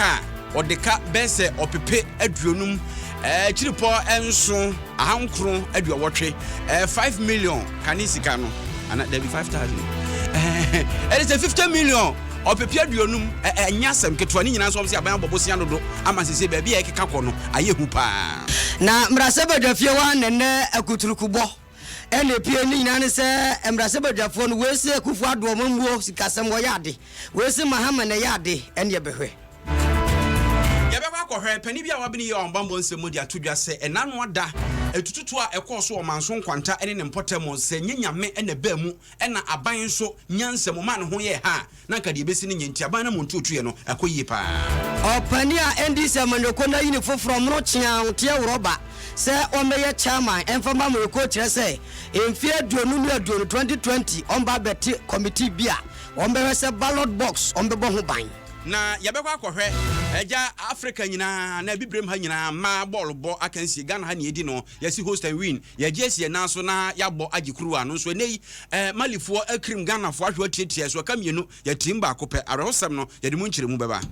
ka a, ɔde ka bɛyɛ sɛ ɔpepe 50 akyiripɔ 7 980, 5 million kane sika no ana dabi, 5,000, ɛde sɛ 50 million, ɔpepe 50. Ɛnyɛ asɛm ketewa ne nyinaa nso. Ɔm sɛ aban abɔ bosea dodo ama sese baabi a ɛkeka kɔ no ayɛ hu paa. Na mmarahyɛbadwafie hɔ a nɛnɛ akuturukubɔ ɛna epie ne nyinaa ne sɛ mmarahyɛbadwafoɔ no wei sɛ Akufo Addo ɔmo mmuo sikasɛm wɔyɛ ade, wei sɛ Mahama na ɛyɛ ade, ɛne ɛbɛhwɛ. Yɛbɛkɔ akɔhwɛ pani bi a wabene yɛ ɔbammɔ nsɛm mu de ato dwa sɛ ɛna no ada atututu a ɛkɔɔ so ɔmanso nkwanta ne ne mpɔtam sɛ nyɛ Nyame ɛna baa mu ɛna aban nso nyansɛm ma ne ho yɛ ha a, na nka deɛ ɛbɛsi no nyɛ nti aban no mu ntuotuiɛ no ɛkɔ yie paa. Ɔpani a NDC amanyɔkuo no ayi ne foforɔ mono kyea teɛ worɔba sɛ ɔmmɛyɛ chairman ɛmfa ma amanyɔkuo, kyerɛ sɛ mfeɛ 2020, 2020, ɔmba abɛte committee bi a ɔmbɛhwɛ sɛ ballot box ɔmbɛbɔ ho ban. Na yɛbɛkɔ akɔhwɛ agya Africa nyinaa na abibirem ha nyinaa mmaa bɔɔlo bɔ akansie. Ghana ha ne yɛdi no, yɛsi host and win, yɛgye asi yɛn nan so na yɛabɔ agye kuruwa no nso. Ɛnɛ yi Malifoɔ akirim Ghanafoɔ ahwɛ atiatia so, ɛka mmienu, yɛtirim baako pɛ. Awerɛhosɛm no yɛde mu nkyerɛmu bɛba.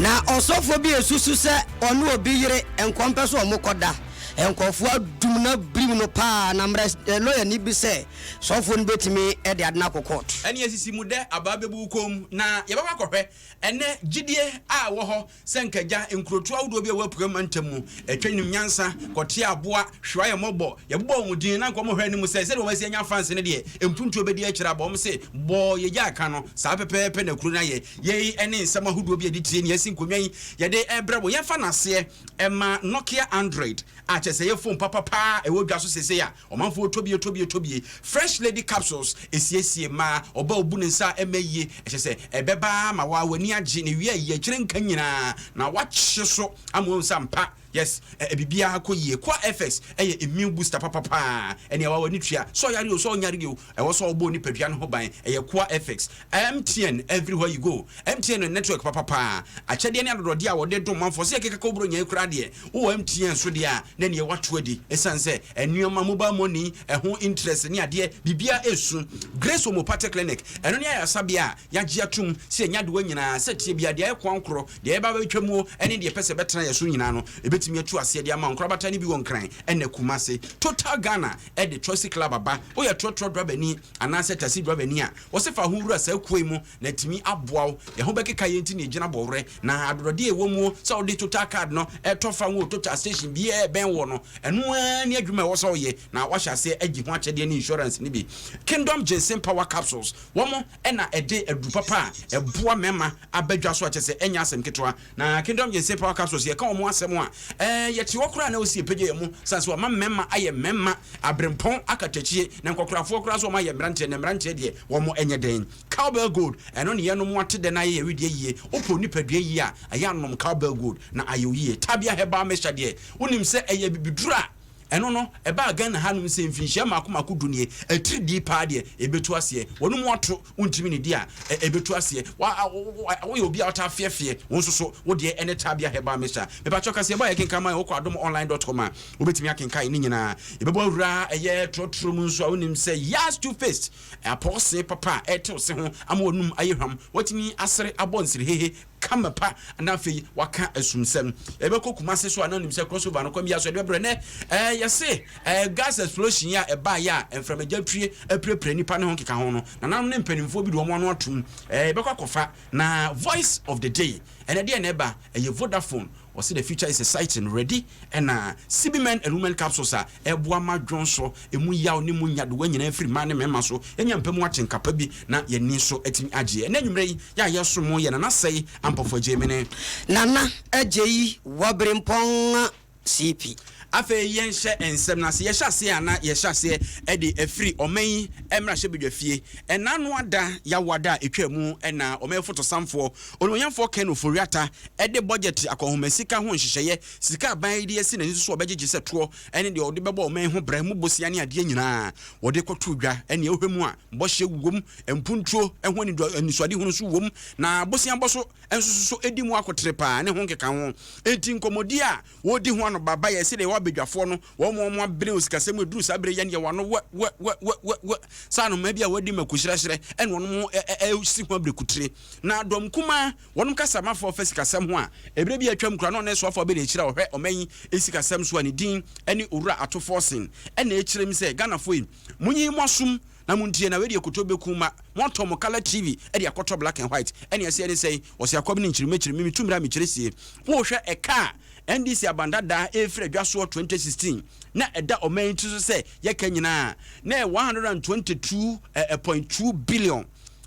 Na ɔsɔfoɔ bi esusu sɛ ɔne obi yere nkɔmpɛ so ɔmo kɔda, nkɔfoɔ adum na birim no paa, na mmerɛ lɔyani bi sɛ sɔfoɔ no bɛtumi de ade no akɔ court. Ɛne asisi mu dɛ abaa bɛbu kɔn mu. Na yɛbɛkɔ akɔhwɛ ɛnɛ gyidie a ɛwɔ hɔ sɛ nkagya nkurotu ahodoɔ bi a wɔapue ma ntam mu atwa nim nyansa kɔte aboa hwewa yɛ mmɔbɔ. Yɛbobɔ wɔn din na nkɔmɔ hwɛ anim sɛ sɛdeɛ wɔasi anya fans no deɛ mpuntuo bɛdi akyerɛ aba. Wɔn se bɔɔ yɛgya aka no saa pɛpɛɛpɛ na kuro no ayɛ yei. Ɛne nsɛm ahodoɔ bi a yɛde tie ne yɛasi nkonnwa yi yɛde ɛbrɛ wɔ. Yɛmfa n'aseɛ ɛma Nokia Android a kyerɛ sɛ yɛ phone papapaa ɛwɔ dwa so sese a ɔmanfoɔ tobie tobie tobie. Fresh Lady capsules esiesie mmaa ɔba obu ne nsa ɛmɛ yie, ɛkyɛ sɛ ɛbɛba ma wa w'ani agye ne wia yie akyerɛ nka nyinaa na wakye so ama wɔn nsa mpa. Yes, biribiara kɔ yie. Koa FX ɛyɛ immune booster papapaa ɛne ɛwɔ w'ani tua sɛ ɔyare o, sɛ ɔnyare o, ɛwɔ sɛ ɔbɔ nipadua no ho ban. Ɛyɛ Koa FX. MTN, everywhere you go, MTN network papapaa. Akyɛdeɛ ne adɔdɔdeɛ a wɔde dom manfoɔ sɛ yɛkeka kɔburo nyɛ kura deɛ wowɔ MTN so deɛ a na neɛ wato adi ɛsiane sɛ nneɛma mobile money ɛho interest ne adeɛ biribiara ɛsu. Grace Homeopathic Clinic, ɛno ne ayasabea a yɛagye atom sɛ ɛnya adewa nyinaa sɛ tie bia deɛ ɛyɛ kwan korɔ deɛ ɛba bɛtwa mu ɛne deɛ ɛpɛ sɛ bɛtena yɛ so nyinaa no ɛbɛtumi atu aseɛ de ama nkorabata no bi wɔ Nkran ɛna Kumase. Total Ghana ɛde Trɔsi Club aba. Woyɛ trɔtrɔ drabani anaasɛ taxi drabani a wɔsɛ fa ho wura saa kuo yi mu na atumi aboa wo. Yɛn ho bɛkeka yɛn ti na ɛgyina bɔwerɛ na adodɔdeɛ ɛwɔ mu sɛ wode Total card no ɛtɔ fa wo Total station biara ɛbɛn wɔ no, ɛno ara ne adwuma ɛwɔ sɛ ɔyɛ na wahyɛ aseɛ agye ho akyɛdeɛ ne insurance no bi. Kingdom Ginseng Power Capsules, wɔn ɛna ɛde aduru papa a ɛboa mmarima abadwa so akyɛ sɛ ɛnyɛ asɛm ketewa. Na Kingdom Ginseng Power Capsules, yɛka wɔn asɛm a yɛte hɔ koraa na osi epagya yɛn mu san so ama mmarima ayɛ mmarima aberempɔn akatakyie na nkɔkorafoɔ koraa so wɔn ayɛ mmeranteɛ, na mmeranteɛ deɛ wɔn ɛnyɛ den. Cowbell Gold, ɛno ne yɛnom ate dɛ na ayɛ yɛwedeɛ yie. Wopɛ nipadua yie a, ɛyɛ anom Cowbell Gold na ayɛ yie. Tabia Herbal Mixture deɛ, wonim sɛ ɛyɛ bibiduro a ɛno no ɛbaa Ghana hanom sɛ mfinhyia mmaako mmaako 10 nie. Atiridii paa deɛ ɛbɛtu aseɛ, wɔn mu ato wontumi ne di a ɛbɛtu aseɛ. Woyɛ obi a wɔtaa feɛfeɛ wɔn nso so wodeɛ ɛne Tabia Herbal Mixture. Mepakyɛw, kaseɛ bɔ a yɛkenkan ma yɛ, wokɔ adomonline.com a wobɛtumi akenkan ne nyinaa. Yɛbɛbɔ awura ɛyɛ trɔtrɔ mu nso a, wonim sɛ Yas toothpaste apɔɔse papa a ɛtew se ho ama wɔnum ayɛ hwam, watumi asere abɔ nsirihehe kama pa na afei waka asumsɛm. Yɛbɛkɔ Kumase so a, na nim sɛ crossover no kwan bi aso yɛde bɛbrɛ nɛ. Yɛse gas explosion yi a ɛbaeɛ a mframagya tue apirapira nipa ne ho nkeka ho no, nananom ne mpanimfoɔ bi de wɔn ano atom. Yɛbɛkɔ akɔfa na voice of the day ɛnɛ deɛ na ɛba ɛyɛ Vodafone. Wɔsi the future is exciting, ready. Ɛna CB Men and Women capsules a ɛboa ma dwon so emu yaw ne mu nyadowa nyinaa firi mmaa ne mmarima so, yɛnya mpɛ mu atenkapa bi na yɛni nso atumi agye. Ɛnɛ anwummerɛ yi yɛ a yɛso mo yɛ Nana Sɛe Ampɔfo Agye Mene. Nana Agye yi Waberempɔn CP. Afei yɛnhyɛ nsɛm no ase. Yɛhyɛ aseɛ a, na yɛhyɛ aseɛ de afiri ɔman yi mmarahyɛbadwa fie. Ɛna no ada yawoada a ɛtwa mu ɛna ɔman fotosanfoɔ onimonyamfoɔ Ken Ofori-Atta ɛde budget akɔnhoma sika ho nhyehyɛeɛ, sika aban yi de asi n'ani so so ɔbɛgyegye sɛ toɔ ɛne deɛ ɔde bɛbɔ ɔman ho brɛ mu bosia ne adeɛ nyinaa wɔde kɔto dwa. Ɛne ɛwohwɛ mu a, bɔhyɛ wom, mpuntuo ho anisoadehunu nso wom, na bosia bɔ so nso so ɛdi mu akotere paa ne ho nkeka ho. Enti nkɔmmɔdi a wɔdi ho ano baba yɛ sɛdeɛ abadwafoɔ no, wɔn a wɔn abene wɔ sikasɛm mu ɛduru saa berɛ yi ɛneɛ wɔn ano wɛ wɛ wɛ wɛ wɛ wɛ sɛ anomaa bi a wɔadi mako hyerɛhyerɛ ɛna wɔn ɛsi ho abirikutire. Na dɔm kumaa wɔn kasamafoɔ fa sikasɛm ho a ɛberɛ bi a atwam koraa na ɔne soafoɔ abɛdi akyire a ɔhwɛ ɔman yi sikasɛm so a ne din ɛne Owura Ato Forson ɛna ɛkyerɛ mu sɛ Ghanafoɔ yi monyi mo asom na montie na wei deɛ koto bɛku ma moatɔ mo colour TV de akɔtɔ black and white ɛne ɛseɛ ne sɛn ɔse akɔm ne nkyiri mɛkyiri me metu mmira mekyerɛ sie wohwɛ ɛka a NDC abandadaa ɛrefiri adwa soɔ 2016 na ɛda ɔman yi tiri so sɛ yɛka nyinaa na ɛyɛ 122.2 billion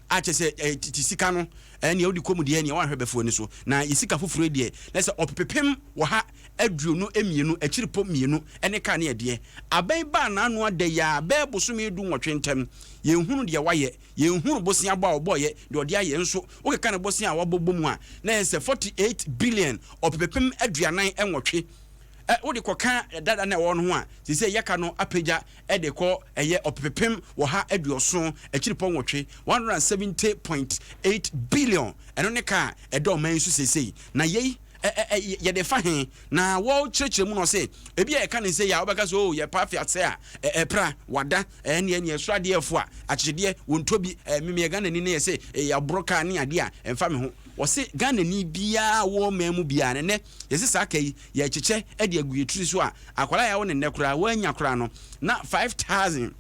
a kyɛ sɛ tete sika no ɛneɛ wode kɔ mu deɛ ɛneɛ woanhwɛ bɛfo ani so na yɛ sika foforɔ yi deɛ na sɛ ɔpepepem wɔ ha 22 akyiripɔ mmienu ne ka ne ɛdeɛ. Abɛn baa n'ano ada yi ara bɛyɛ bosome du nwɔtwe ntam. Yɛnhunu deɛ wayɛ, yɛnhunu bosea bɔ a ɔbɔeɛ, deɛ ɔde ayɛ nso wokeka ne bosea a wabɔ bɔ mu a, na ɛyɛ sɛ 48 billion, ɔpepepem 48. Ɛ, wode kɔka dada no a ɛwɔ hɔ no ho a, seesei yɛka no apagya de kɔ ɛyɛ ɔpepepem ɔha aduɔson akyiripɔ nwɔtwe, 170.8 billion. Ɛno ne ka a ɛda ɔman yi so seesei. Na yei ɛ ɛ ɛ yɛde fa he? Na wɔkyerɛkyerɛ mu no ɔse, ebi a yɛka ne nsɛ yi a wobɛka sɛ oh yɛpa afe asɛ a ɛ ɛpra, wada, ɛ ɛneɛ neɛ ɛsoro adeɛ ɛfo a, akyekyedeɛ, wɔntɔ bi, ɛ me meyɛ Ghanani na yɛse ɛ yɛaboro kaa ne adeɛ a, ɛmfa me ho. Wɔse Ghanani biara a ɔwɔ ɔman mu biara no ɛnɛ yɛse saa ka yi yɛrekyekyɛ de agu yɛ tiri so a, akwadaa a yɛawo no nnɛ koraa wannya koraa no na 5000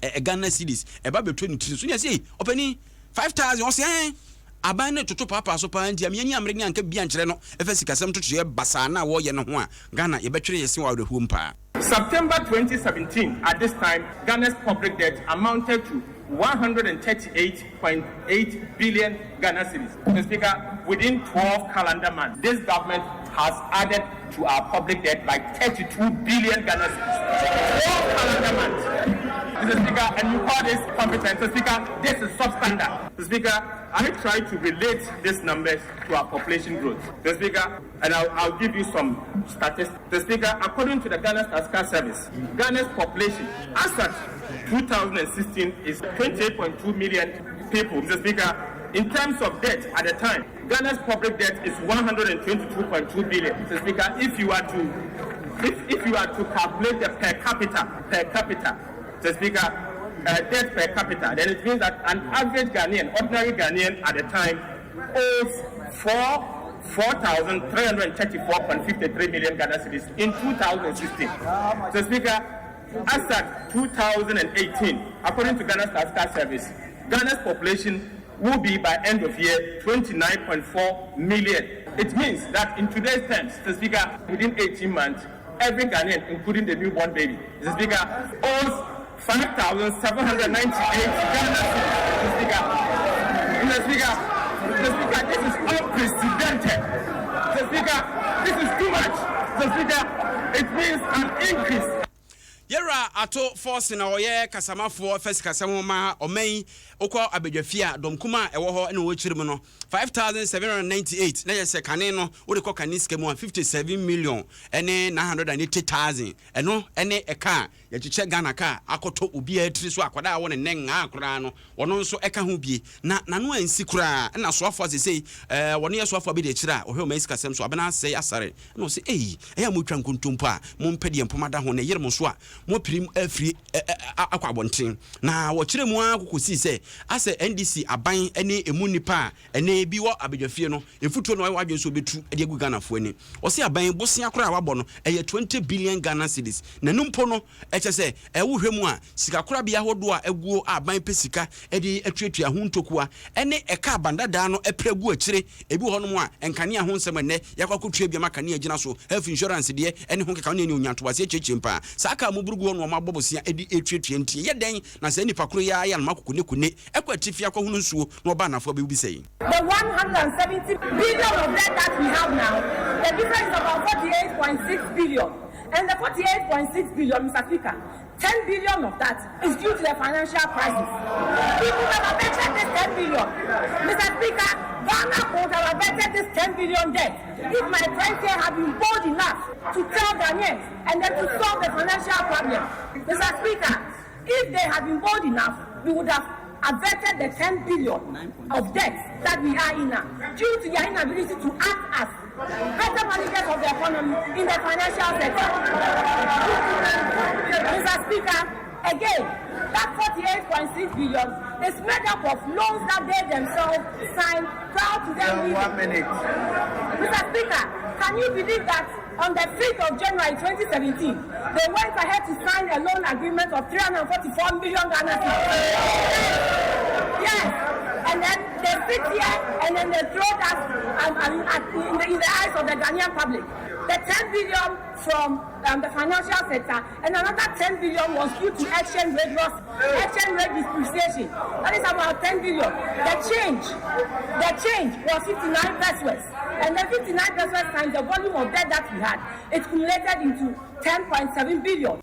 ɛ Ghana cedis ɛba bɛtɔ ne tiri so ne yɛse ei ɔpanin 5000 ɔse ɛn aban no toto paapaa so paa nti ameani ammere ne anka bi ankyerɛ no ɛfa sikasɛm ntotoeɛ basaa no a wɔreyɛ no ho a Ghana yɛbɛtwere yɛse wɔ awerɛhoɔ mu paa. September 2017 at this time Ghana's public debt amounted to 138.8 billion Ghana cedis. Mr. Speaker, within 12 calendar months, this government has added to our public debt by 32 billion Ghana cedis. 12 calendar months. Mr. Speaker, and you call this competent. Mr. Speaker, this is substandard. Mr. Speaker, I try to relate these numbers to our population growth. Mr. Speaker, and I'll, I'll give you some statistics. Mr. Speaker, according to the Ghana Statistical Service, Ghana's population as at 2016 is 28.2 million people. Mr. Speaker, in terms of debt at the time, Ghana's public debt is 122.2 billion. Mr. Speaker, if you are to if, if you are to calculate the per capita, per capita, Mr. Speaker, uh, debt per capita, then it means that an average Ghanaian, ordinary Ghanaian at the time, owes four 4,334.53 million Ghana cedis in 2016. Mr. Speaker, as at 2018, according to Ghana Statistical Service, Ghana's population will be by end of year 29.4 million. It means that in today's terms, Mr. Speaker, within 18 months, every Ghanaian, including the newborn baby, Mr. Speaker, owes 5,798 Ghana cedis, Mr. Speaker. Mr. Speaker, Mr. Speaker, this is unprecedented. Mr. Speaker, this is too much. Mr. Speaker, it means an increase. Yɛwura Ato Forson a ɔyɛ kasamafoɔ fa sikasɛm ho ma ɔman yi, wokɔ abadwafie a dɔm kumaa a ɛwɔ hɔ na wɔkyere mu no, 5,798 na yɛ sɛ kane no wode kɔ kane sika mu a 57 million ne 980,000 ɛno ne ɛka a Yɛkyekyɛ Ghana car akɔtɔ obiara tiri so akwadaa a ɔwɔ ne nnɛ ngaa koraa no ɔno nso ɛka ho bie na n'ano ansi koraa ɛna soafoɔ a seesei ɛɛ wɔne yɛ soafoɔ abɛdi akyire a ɔhwɛ ɔman sikasɛm so abena asɛe asare ɛna ɔse ei ɛyɛ a motwa nkontompo a mompɛ deɛ mpoma da ho na ɛyere mo so a moapirim afiri akɔ abɔnten na wɔkyerɛ mu ara kɔkɔsii sɛ asɛ NDC aban ne ɛmu nnipa a ɛnɛ bi wɔ abadwafie no mfutuo na wayɛ w'adwene sɛ ɔbɛtu de agu Ghanafoɔ ani. Ɔse aban yi bosea koraa a wabɔ no ɛyɛ 20 billion Ghana cedis. Na ɛno mpo no ɛkyɛ sɛ wohwɛ mu a sikakorabea ahodoɔ a aguo a aban pɛ sika de atuatua ho ntokua ɛne ɛka aban dadaa no ɛprɛ gu akyire. Ebi wɔ hɔnom a nkanea ho nsɛm ɛnnɛ yɛakɔ akɔtua bi ama kanea agyina so, health insurance deɛ ɛne ho nkekaho ne ɛne onya ntoaseɛ kyekyerem paa. Saa ka a moboro gu hɔ no wɔn abɔ bosea de retuatua nti ɛyɛ dɛn na saa nipa koro yi ara yɛ anoma kokonekone ɛkɔ atifi akɔhono nsuo na ɔba anafoɔ abɛbu sɛn? The 170 billion of debt that we have now, the difference is about 48.6 billion. And the 48.6 billion, Mr. Speaker, 10 billion of that is due to the financial crisis. We could have averted this 10 billion. Mr. Speaker, Ghana could have averted this 10 billion debt if my friends here had been bold enough to tell Ghanaians and then to solve the financial problem. Mr. Speaker, if they had been bold enough, we would have averted the 10 billion of debt that we are in now due to their inability to act as better managers of the economy. in the financial sector. Mr. Speaker, again, that 48.6 billion is made up of loans that they themselves signed prior to them leaving. One minute. Mr. Speaker, can you believe that on the 5th of January 2017, they went ahead to sign a loan agreement of 344 million Ghana cedis? Yes. And then they sit here and then they throw that in the eyes of the Ghanaian public. The 10 billion from the financial sector and another 10 billion was due to exchange rate loss, exchange rate depreciation. That is about 10 billion. The change was 59 pesewas. And then 59 pesewas times the volume of debt that we had, it cumulated into 10.7 billion.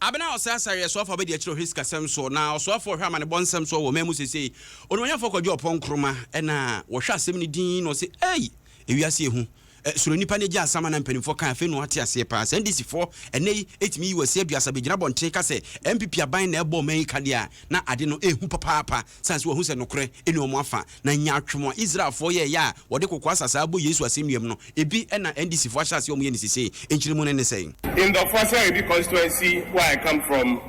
Abena Osei Asare, ɔsoafoɔ bɛdi akyerɛ ɔhwɛ sikasɛm so na ɔsoafoɔ hwɛ amanebɔ nsɛm so wɔ man mu sesei, onimuonyamfoɔ Kojo Oppong Nkrumah, ɛna wɔhwɛ asɛm no din na ɔsɛ, ei, ewiase ehu, soro nipa no gye asama na mpanimfoɔ kan afei na wate aseɛ paa sɛ NDC foɔ ɛnɛ yi ɛtumi yi wɔsi 30 bɛgyina bɔnten ka sɛ NPP aban na ɛbɔ ɔman yi kadeɛ a, na ade no ɛhu papaapa sane sɛ wɔhu sɛ nokorɛ ɛne ɔmo afa na nyaatwom a Israelfoɔ yɛɛyɛ a wɔde kɔkɔɔ asasa abɔ Yesu asɛnnuam no ebi, ɛna NDC foɔ ahyɛ aseɛ ɔmo yɛ ne sesei nkyerɛ mu no ne sɛn. In the Ofoase Ayirebi constituency where I come from,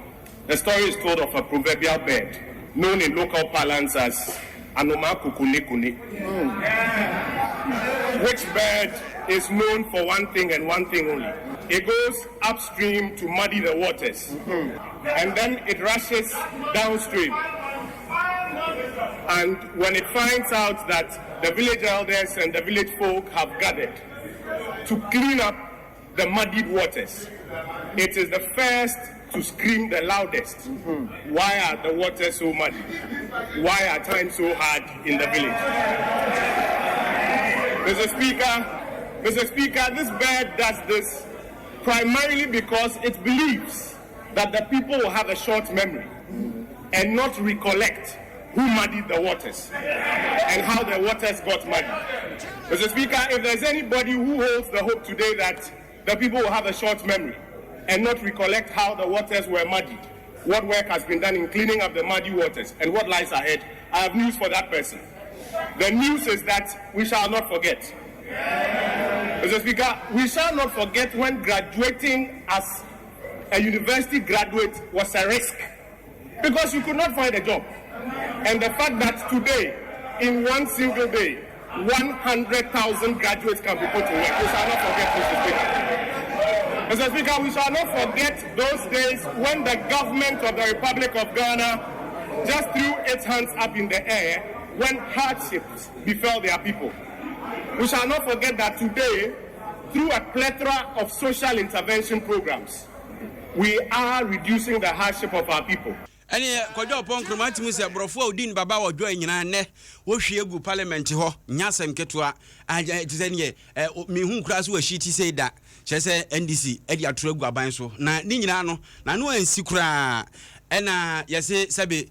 the story is told of a proverbial bird known in local parlance as Anoma Kukune Kune, which bird is known for one thing and one thing only. It goes upstream to muddy the waters, and then it rushes downstream. And when it finds out that the village elders and the village folk have gathered to clean up the muddied waters, it is the first to scream the loudest. "Why are the waters so muddy? Why are times so hard in the village?" Mr. Speaker, Mr. Speaker, this bird does this primarily because it believes that the people will have a short memory and not recollect who muddied the waters and how the waters got muddy. Mr. Speaker, if there's anybody who holds the hope today that the people will have a short memory and not recollect how the waters were muddied, what work has been done in cleaning up the muddy waters, and what lies ahead, I have news for that person. The news is that we shall not forget. Mr. Speaker, we shall not forget when graduating as a university graduate was a risk because you could not find a job. And the fact that today, in one single day, 100,000 graduates can be put to work. We shall not forget, Mr. Speaker. Mr. Speaker, we shall not forget those days when the government of the Republic of Ghana just threw its hands up in the air when hardships befell their people. We shall not forget that today, through a plethora of social intervention programs, we are reducing the hardship of our people. Ɛne Kojo Oppong Nkrumah tumi sɛ borɔfo a odi ne baba wɔ dwa nyinaa nnɛ wɔhwie agu parliament hɔ nya asɛm ketewa te sɛ neɛ mehu koraa so wɔahyi ti sɛ da kyerɛ sɛ NDC ɛde atoro agu aban so na ne nyinaa no na no ansi koraa. Ɛna yɛse sɛbe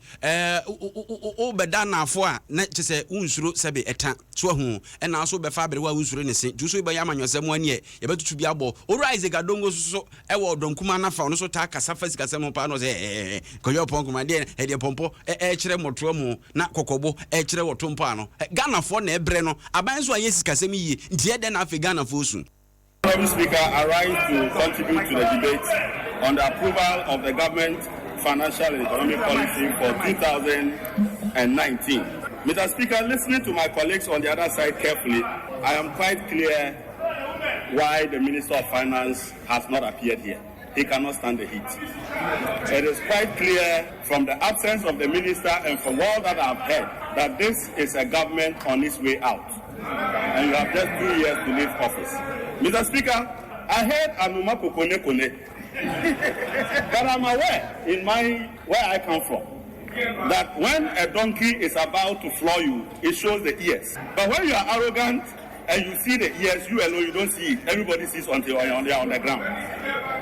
wobɛda naafo a na kyɛ sɛ wonsuro sɛbe ɛta so ahu, ɛna so wobɛfa aberewa a wonsuro ne se nti so wobɛyɛ amanyɔsɛm aneɛ yɛbɛtutu bi abɔ. Owura Isaac Adongo so ɛwɔ ɔdɔnkuma nafa, ɔno so taa kasa fa sikasɛm ho paa na ɔsɛ Kojo Oppong Nkrumah deɛ ɛdeɛ pɔmpɔ ɛkyerɛ mmɔtoa mu na kɔkɔbɔ ɛkyerɛ wɔto mpo ano. Ghanafoɔ na ɛbrɛ no aban so ayɛ sikasɛm yie nti ɛdɛn na afei Ghanafoɔ su. Honorable Speaker, I rise to contribute to the debate on the approval of the government financial and economic policy for 2019. Mr. Speaker, listening to my colleagues on the other side carefully, I am quite clear why the Minister of Finance has not appeared here. He cannot stand the heat. It is quite clear from the absence of the minister and from all that I've heard that this is a government on its way out. And you have just 2 years to leave office. Mr. Speaker, I heard Anuma Kokone Kone. But I'm aware in my where I come from that when a donkey is about to floor you, it shows the ears. But when you are arrogant and you see the ears, you alone, you don't see it. Everybody sees until they are on the ground.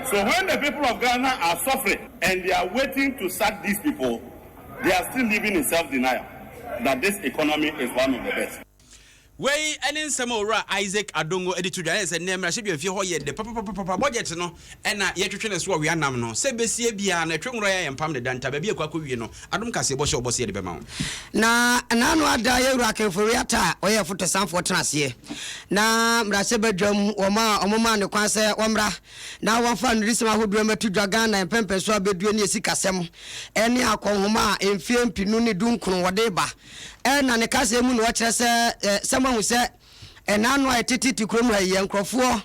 So when the people of Ghana are suffering and they are waiting to sack these people, they are still living in self-denial that this economy is one of the best. Wei ne nsɛm a Owura Isaac Adongo de to dwa. Ɛyɛ sɛ nnɛ mmarahyɛbadwafie hɔ yɛ dɛ papapapapa. Budget no na yɛtwetwe ne so wɔ Weanam no. Sɛ bɛsie biara no, ɛtwe nwora yɛ a yɛmpam ne da nta. Baabi a ɛkɔ akɔwie no, Adom Kaseɛbɔ hyɛ ɔbɔ sɛ yɛde bɛma wo. Na n'ano ada yɛn wura Kenfo Wiata a ɔyɛ fotosanfoɔ tena aseɛ. Na mmarahyɛbadwam wɔn a wɔmaa no kwan sɛ wɔmmra na wɔmfa nnurusɛm ahodoɔ mmɛto dwa Ghana mpɛmpɛnsoɔ abɛdue ne asikasɛm ne akɔnhoma a mfeɛ mpenu ne dunkron wɔde reba. Ɛna ne kasa mu na ɔkyerɛ sɛ, sɛ moahu sɛ ɛna ano a ɛtetete kurom ha yi, yɛn nkurɔfoɔ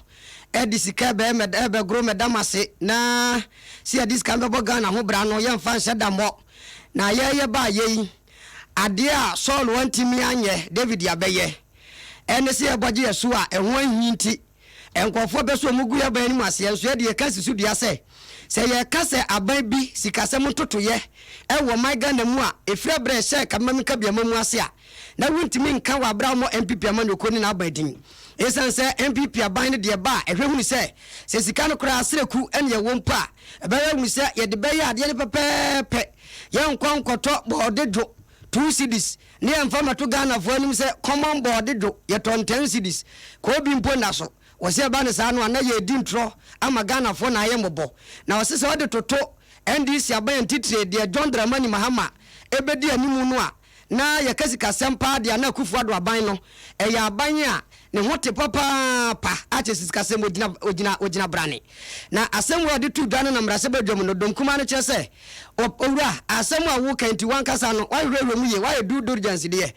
de sika ɛbɛgoro mɛda mo ase na sɛ yɛde sika no bɛbɔ Ghana ho bra no yɛmfa nhyɛ da mmɔ. Na yɛyɛ baa yei, adeɛ a Saul antumi anyɛ, David abɛyɛ. Ɛne sɛ yɛbɔgye yɛ so a ɛho ahi nti, Nkurɔfoɔ pɛ sɛ wɔgu yɛn aban anim ase, nso yɛde yɛka si so dua sɛ, sɛ yɛka sɛ aban bi sikasɛm ntotoeɛ wɔ ɔman Ghana mu a, ɛfiri aberɛ a ɛhyɛɛ Kabimame Kabiama mu ase a, na wontumi nka wɔ aberɛ a wɔmmɔ NPP amanyɔkuo ne n'aban din. Ɛsiane sɛ NPP aban no deɛ ba a, ɛhwɛ hunu sɛ, sɛ sika no koraa serɛku na ɛwɔ mpo a, ɛbɛhwɛ ahunu sɛ yɛde bɛyɛ adeɛ no pɛpɛɛpɛ. Yɛnkɔ nkɔtɔ bɔɔde dwo, 2 cedis, Ne yɛmfa mmɛto Ghanafoɔ anim sɛ common bɔɔde dwo, yɛtɔn 10 cedis, koobi mpo nna so. Wɔse ɛba no saa no a na yɛredi ntorɔ ama Ghanafoɔ na ayɛ mmɔbɔ. Na wɔse sɛ wode toto NDC aban antitire deɛ John Dramani Mahama ɛbɛdi animu no a, na yɛka sikasɛm paa deɛ a na Akufo Addo aban no ɛyɛ aban a ne ho te papaapa a kyerɛ sɛ sikasɛm ɔgyina ɔgyina ɔgyina brane. Na asɛm wei a ɔde too dwa no na mmarahyɛbadwam no dɔm kumaa no kyerɛ sɛ Owura, asɛm a woreka yi nti w'ankasa no woahwehwɛ mu yie, woayɛ due diligence deɛ.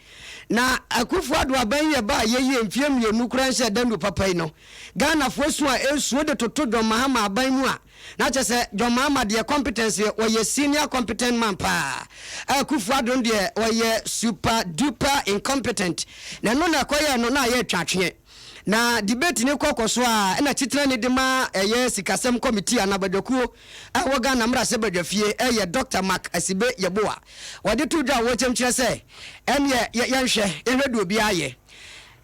Na Akuffo Addo aban yi a ɛbaa yɛ yi mfeɛ mmienu koraa nhyɛɛ da nnuru papa yi no, Ghanafoɔ su a ɛresuo de toto John Mahama aban mu a, na kyerɛ sɛ John Mahama deɛ competence deɛ ɔyɛ senior competent man paa. Akuffo Addo no deɛ ɔyɛ super duper incompetent. Na ɛno na ɛkɔyɛɛ no na ayɛ atwatweɛ. Na debate no kɔ kɔ so a ɛna titenani de ma ɛyɛ sikasɛm kɔmitii anaa badwakuo a ɛwɔ Ghana mmarahyɛ badwafie ɛyɛ Dɔkta Mark Asibe Yeboah. Wɔde too dwa a wɔkyɛm kyerɛ sɛ ɛneɛ yɛnhwɛ yɛnhwɛ deɛ obiara yɛ.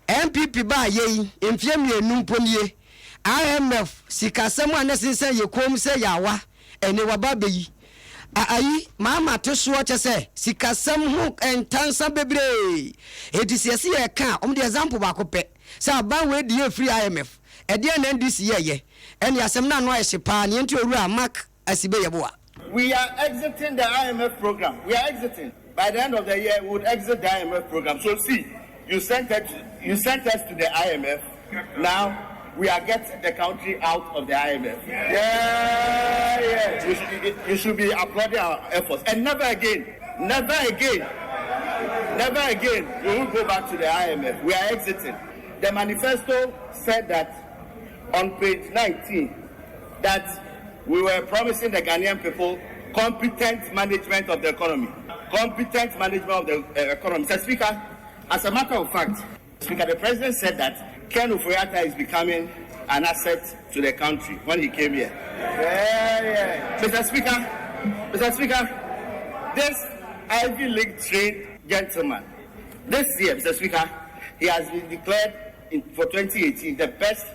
NPP baa yei mfeɛ mmienu mpo nie IMF sikasɛm a na ɛsensɛn yɛ kɔn mu sɛ yaawa ɛne waba abɛyi ayi Mahama te soɔ kyɛ sɛ sikasɛm ho ntansa bebree enti sɛ yɛse yɛka a wɔn de example baako pɛ sɛ aban wei deɛ ɛfiri IMF ɛdeɛn na NDC yɛɛyɛ ɛne asɛm no ano ayɛ hye paa neɛ nti owura Mark Asibe Yeboah. We are exiting the IMF program. We are exiting. By the end of the year, we would exit the IMF program. So see, you sent us to the IMF. Now we are getting the country out of the IMF. Yeah. You should be applauding our efforts. And never again, never again, never again, we will go back to the IMF. We are exiting. The manifesto said that on page 19 that we were promising the Ghanaian people competent management of the economy. Competent management of the economy. Mr. Speaker, as a matter of fact, Speaker, the president said that Ken Ofori-Atta is becoming an asset to the country when he came here. Mr. Speaker, Mr. Speaker, this Ivy League trained gentleman, this year, Mr. Speaker, he has been declared for 2018 the best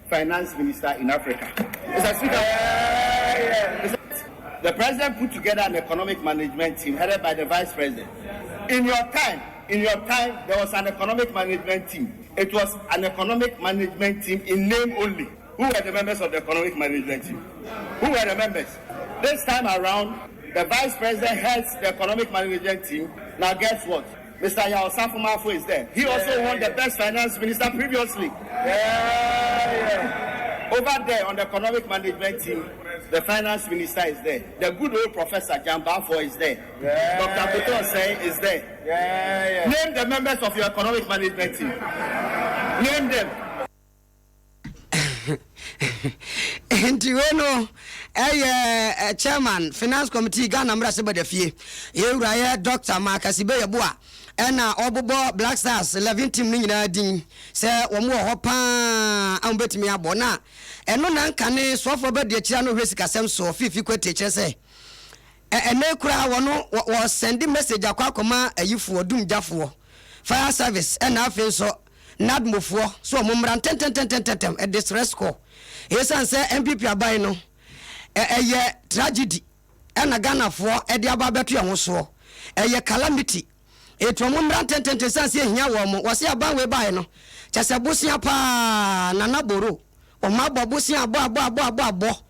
finance minister in Africa. Mr. Speaker, the president put together an economic management team headed by the vice president. In your time, there was an economic management team. It was an economic management team in name only. Who were the members of the economic management team? Who were the members? This time around, the vice president heads the economic management team. Now, guess what? Mr. Yaw Osafo is there. He also won the best finance minister previously. Over there on the economic management team, the finance minister is there. The good old professor Gyan-Baffour is there. Dr. Akoto Osei is there. Name the members of your economic management team. Name them. Nti wei no ɛyɛ chairman Finance Committee, Ghana mmarahyɛ badwa fie, yɛwura yɛ Dr Mark Asibe Yeboah, ɛna ɔbobɔ Black Stars 11 team no nyinaa din sɛ wɔn wɔ hɔ paa a wɔbɛtumi abɔ. Na ɛno na nka ne soafoɔ bɛdi akyire no hwɛ sikasɛm soɔ Fiifi Kwetey kyerɛ sɛ ɛnɛ koraa wɔno wɔsend message akɔ akɔma ayifoɔ, dumgyafoɔ, fire service, ɛna afei nso NADMOfoɔ so ɔmo mmra ntɛntɛntɛntɛntɛm ɛde stress kɔ, ɛsiane sɛ NPP aban no ɛyɛ tragedy ɛna Ghanafoɔ ɛde aba abɛto yɛn ho soɔ, ɛyɛ calamity. Enti wɔn mmra ntɛntɛntɛn sane sɛ ehia wɔn. Wɔse aban wei baeɛ no, kyɛ sɛ bosea paa, Nana Boro. Wɔn abɔ bosea abɔ abɔ abɔ abɔ abɔ.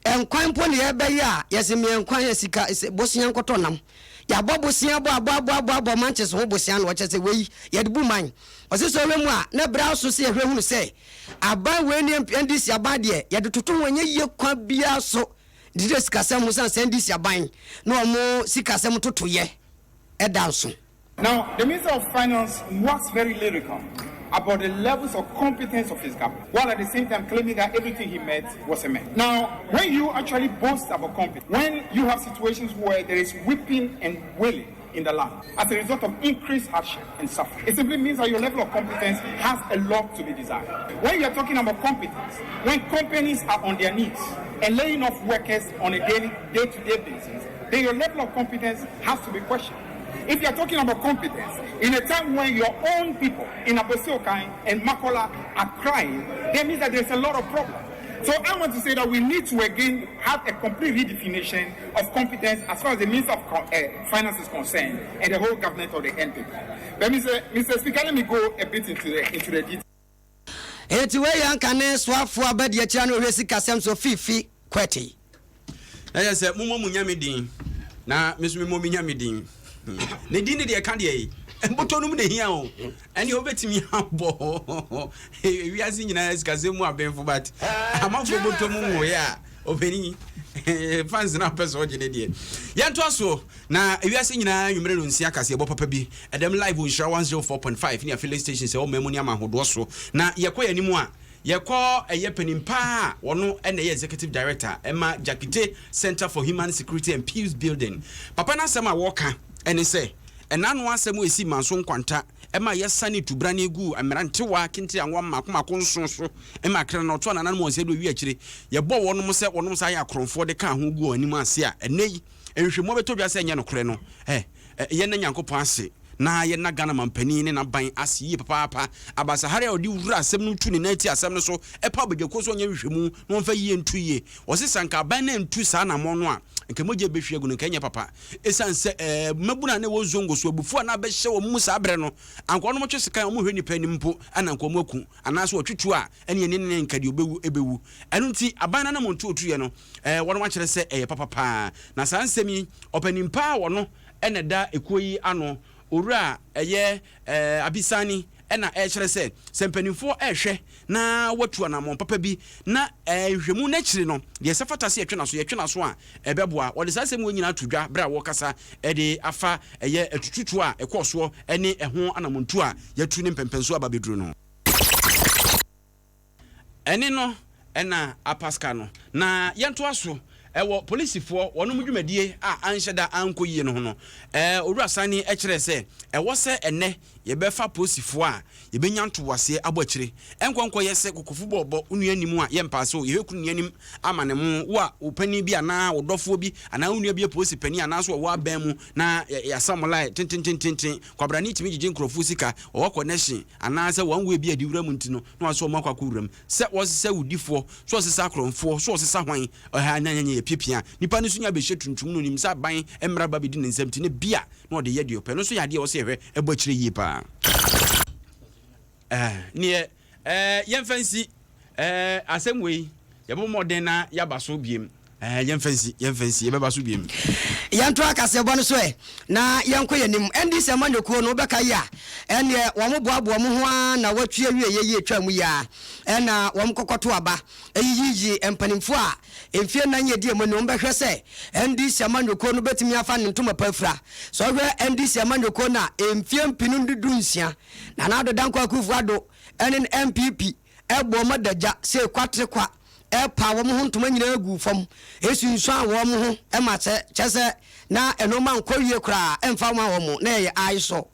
Nkwan mpo na yɛbɛyɛ a, yɛse meɛ nkwan yɛ sika, bosea nkɔtɔ nam. Yɛabɔ bosea abɔ abɔ abɔ abɔ abɔ manches ho bosea na wɔkyɛ sɛ wei yɛde bu man. Wɔse sɛ ɔhwɛ mu a, na ɛberɛ aso sɛ yɛhwɛ hunu sɛ aban wei ne NDC aban deɛ yɛde toto ho ɛnyɛ yie kwan biara so. De sikasɛm ho sane sɛ NDC aban na wɔn sikasɛm totoyɛ ɛda nso. Now, the Minister of Finance was very lyrical about the levels of competence of his government, while at the same time claiming that everything he met was a man. Now, when you actually boast about competence, when you have situations where there is weeping and wailing in the land as a result of increased hardship and suffering, it simply means that your level of competence has a lot to be desired. When you are talking about competence, when companies are on their knees and laying off workers on a daily, day-to-day basis, then your level of competence has to be questioned. If you're talking about competence, in a time when your own people in Abossey Okai and Makola are crying, that means that there's a lot of problems. So I want to say that we need to again have a complete redefinition of competence as far as the Minister of Finance is concerned and the whole government of the NPP. But Mr. Speaker, let me go a bit into the details. Enti wei yɛ anka ne soafoɔ abadi akyira no ɔhwɛ sikasɛm so Fiifi Kwetey. Na yɛ sɛ mommɔ mo nyame din na me nso memmɔ me nyame din. Ne din ne deɛ ɛka deɛ yi mbotɔ no mu na hia o, ɛne wobɛtumi abɔ wiase nyinaa sikasɛm mu abenfo, but amanfoɔ bɔtɔ mu nwoeɛ a ɔpani fans na wopɛ sɛ ɔgye ne deɛ. Yɛntoa soɔ na ewiase nyinaa nwummerɛ no nsia kaseɛbɔ papa bi ɛdɛm live wɔ Nhyira 104.5 ne affiliate station sɛ ɔma mu ne ama ahodoɔ so. Na yɛkɔ yɛn anim a, yɛkɔ ɛyɛ panin paa a wɔno ɛna ɛyɛ executive director ɛma Jakite Center for Human Security and Peace Building. Papa no asɛm a wɔka ɛne sɛ ɛna no asɛm a ɛsi Manso Nkwanta ɛma yɛsane tubrane gu mmerantewa kente anwa mmaako mmaako nson so ɛma akra na ɔto anananom wɔn sɛ de owi akyire yɛbɔ wɔnom sɛ wɔnom saa yɛ akorɔmfoɔ de ka ho gu wɔn anim ase a, ɛnɛ yi nhwehwɛmu abɛtɔ dwa sɛ ɛnyɛ nokorɛ no ɛ yɛn na Nyankopɔn ase na yɛna Ghana mampanin ne n'aban ase yie papaapa. Abasahare a ɔde wura asɛm no tu ne nan ti asɛm no so ɛpa abadwakuo so ɔnyɛ nhwehwɛmu na wɔmfa yie ntu yie. Wɔse sanka aban no ntu saa anammɔn no a, nka mogya bɛhwie agu no, nka ɛnyɛ papa, ɛsiane sɛ mmabunu a na ɛwɔ zongo so abufuo a na abɛhyɛ wɔn mu saa berɛ no, anka wɔnom twe sekan, wɔn hwɛ nipa anim mpo ɛna nka wɔn aku anaasɛ wɔtwitwu a ɛne ɛne ne nka deɛ ɔbɛwu ɛbɛwu. Ɛno nti aban no anamɔntu otuiɛ no, wɔnom akyerɛ sɛ ɛyɛ papa paa. Na saa nsɛm yi, ɔpanin paa wɔno ɛna ɛda ekuo yi ano, owura ɛyɛ Abisani, ɛna ɛkyerɛ sɛ sɛ mpanimfoɔ ɛrehwɛ na watu anammɔn papa bi na nhwɛmu n'akyiri no deɛ ɛsɛ fata sɛ yɛtwe n'aso, yɛtwe n'aso a ɛbɛboa. Wɔde saa asɛm wɔ nyinaa to dwa berɛ a wɔrekasa ɛde afa ɛyɛ atututuo a ɛkɔɔ soɔ ɛne ɛho anammɔntu a yɛatu ne mpɛmpɛnso aba bɛduru no. Ɛne no ɛna apaska no na yɛntoa so ɛwɔ polisifoɔ wɔnom dwumadie a anhyɛ da ankɔ yie no ho no. Owura Sani kyerɛ sɛ ɛwɔ sɛ ɛnɛ yɛbɛfa polisifoɔ a yɛbɛnya ntoboaseɛ abɔ akyire, ɛnkɔnkɔ yɛ sɛ kokofo bɔɔbɔ wo nua anim a yɛmpa so yɛhwɛ kuru nua anim ama ne mo wo a wo panin bi anaa wo dɔfoɔ bi anaa wo nua bi yɛ polisi panin anaa so ɔwɔ abɛn mu na yɛasa mo line tententententen. Kwabrane tumi gyegye nkurɔfoɔ sika, ɔwɔ connection anaasɛ one way bi a de wura mu nti no na wasɛ ɔmo akɔ akɔ wura mu sɛ wɔsesa awudifoɔ so, ɔsesa akorɔmfoɔ so, ɔsesa hwan ɔha nyanyanya yɛ piapia nipa no so nya bɛhyɛ tuntum no, onim sɛ aban mmara ba bɛdi ne nsam nti ne bia na ɔde yɛ deɛ ɔpɛ no nso yɛ adeɛ a ɔsɛ yɛhwɛ ɛbɔ akyire yie paa. Neɛ yɛmfa nsi asɛm wei, yɛbɔ mmɔden na yɛaba so biem. Yɛmfa nsi, yɛmfa nsi, yɛbɛba so biem. Yɛnto akaseɛbɔ no so ɛ na yɛnkɔ yɛn anim. NDC amanyɔkuo no, wobɛka yi a, ɛneɛ wɔn boaboa wɔn ho ara na wɔatwi awie yɛ yie twa mu yi ara ɛna wɔn kɔkɔto aba yiyiyi mpanimfoɔ a mfie 4 yɛ di emu ni. Wɔn bɛhwɛ sɛ NDC amanyɔkuo no bɛtumi afa ne ntoma pa afira. Sɛ ɔhwɛ NDC amanyɔkuo no a, mfie 2016 Nana Addo Dankwa Akufo Addo ɛne NPP ɛbɔ wɔn adagya sɛ kwatere kwa, ɛpa wɔn ho ntoma nyinaa gu fam, esunsuan wɔn ho ɛma sɛ kyɛ sɛ na ɛnɔɔma nkɔ wie koraa ɛmfa wɔn a wɔn na ɛyɛ ayesɔ.